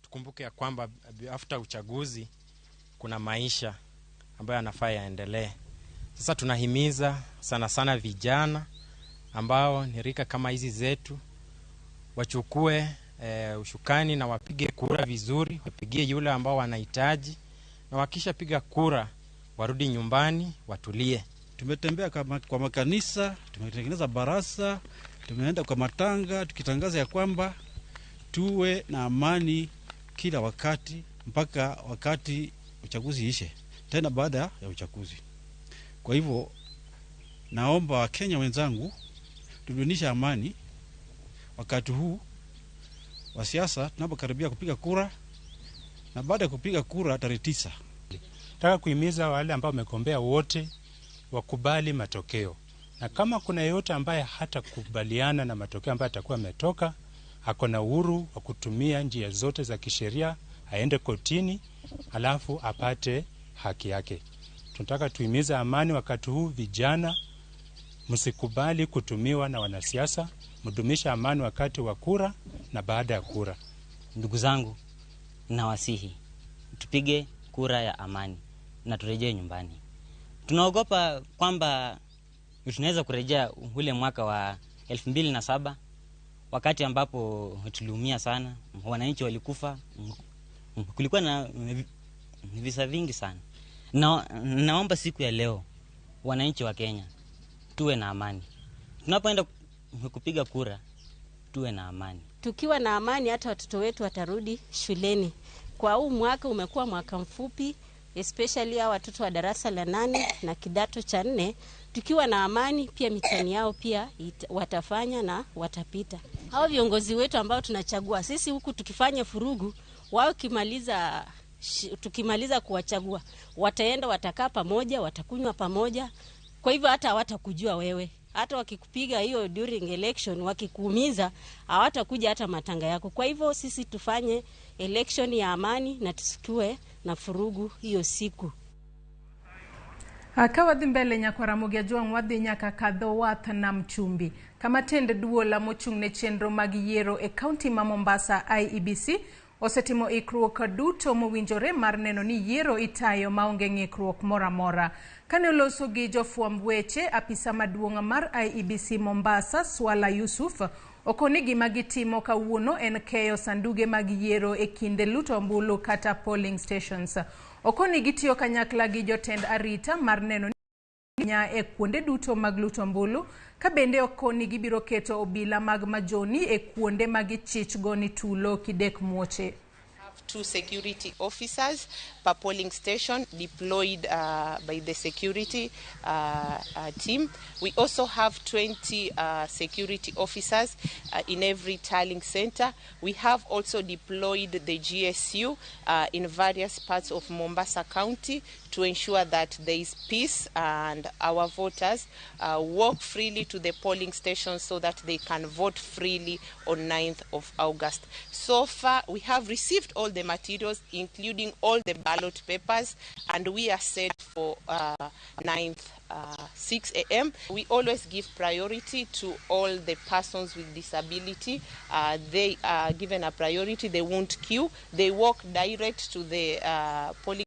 Tukumbuke ya kwamba after uchaguzi kuna maisha ambayo yanafaa yaendelee. Sasa tunahimiza sana sana vijana ambao ni rika kama hizi zetu wachukue ushukani na wapige kura vizuri, wapigie yule ambao wanahitaji, na wakishapiga kura warudi nyumbani watulie. Tumetembea kwa makanisa, tumetengeneza barasa, tumeenda kwa matanga tukitangaza ya kwamba tuwe na amani kila wakati mpaka wakati uchaguzi ishe, tena baada ya uchaguzi. Kwa hivyo naomba Wakenya wenzangu tudumishe amani wakati huu wa siasa tunapokaribia kupiga kura, na baada ya kupiga kura tarehe 9. Nataka kuhimiza wale ambao wamegombea wote wakubali matokeo, na kama kuna yeyote ambaye hatakubaliana na matokeo ambayo atakuwa ametoka, ako na uhuru wa kutumia njia zote za kisheria, aende kotini alafu apate haki yake. Tunataka tuhimize amani wakati huu. Vijana, msikubali kutumiwa na wanasiasa, mdumishe amani wakati wa kura na baada ya kura. Ndugu zangu, nawasihi tupige kura ya amani na turejee nyumbani. Tunaogopa kwamba tunaweza kurejea ule mwaka wa 2007 wakati ambapo tuliumia sana, wananchi walikufa, kulikuwa na visa vingi sana. Naomba siku ya leo wananchi wa Kenya tuwe na amani. Tunapoenda kupiga kura tuwe na amani. Tukiwa na amani hata watoto wetu watarudi shuleni. Kwa huu mwaka umekuwa mwaka mfupi, especially hao watoto wa darasa la 8 na kidato cha 4. Tukiwa na amani pia mitihani yao pia watafanya na watapita. Hao viongozi wetu ambao tunachagua sisi huku tukifanya furugu, wao tukimaliza kuwachagua wataenda watakaa pamoja, watakunywa pamoja. Kwa hivyo hata hawatakujua wewe. Hata wakikupiga hiyo during election, wakikuumiza, hawatakuja hata matanga yako. Kwa hivyo sisi tufanye election ya amani na tusikue na furugu hiyo siku. Ka wadhi mbele nyakwa Ramogi Ajwang' wadhi nyaka kadho wath nam chumbi kama tend duol mochung' ne chenro mag yiero e kaunti ma Mombasa IEBC osetimo ikruok duto mowinjore mar neno ni yiero itayo maonge ng'ikruok moro amora. Kane oloso gi jofwamb weche, apisa maduong' mar IEBC Mombasa Swala Yusuf okoni gima gitimo kawuono en keyo sanduge mag yiero e kinde luto ombulu kata polling stations. Okoni gitiyo kanyakla gi jotend arita mar neno nya e kuonde duto mag luto ombulu, ka bende okoni gibiro keto obila mag majoni e kuonde ma gichich go ni tulo kidek muoche. 2 security officers per polling station deployed by the security team. We also have 20 security officers in every tallying center. We have also deployed the GSU in various parts of Mombasa County to ensure that there is peace and our voters walk freely to the polling stations so that they can vote freely on 9th of August. So far, we have received all the materials, including all the ballot papers, and we are set for 9th, 6 a.m. We always give priority to all the persons with disability. They are given a priority. They won't queue. They walk direct to the polling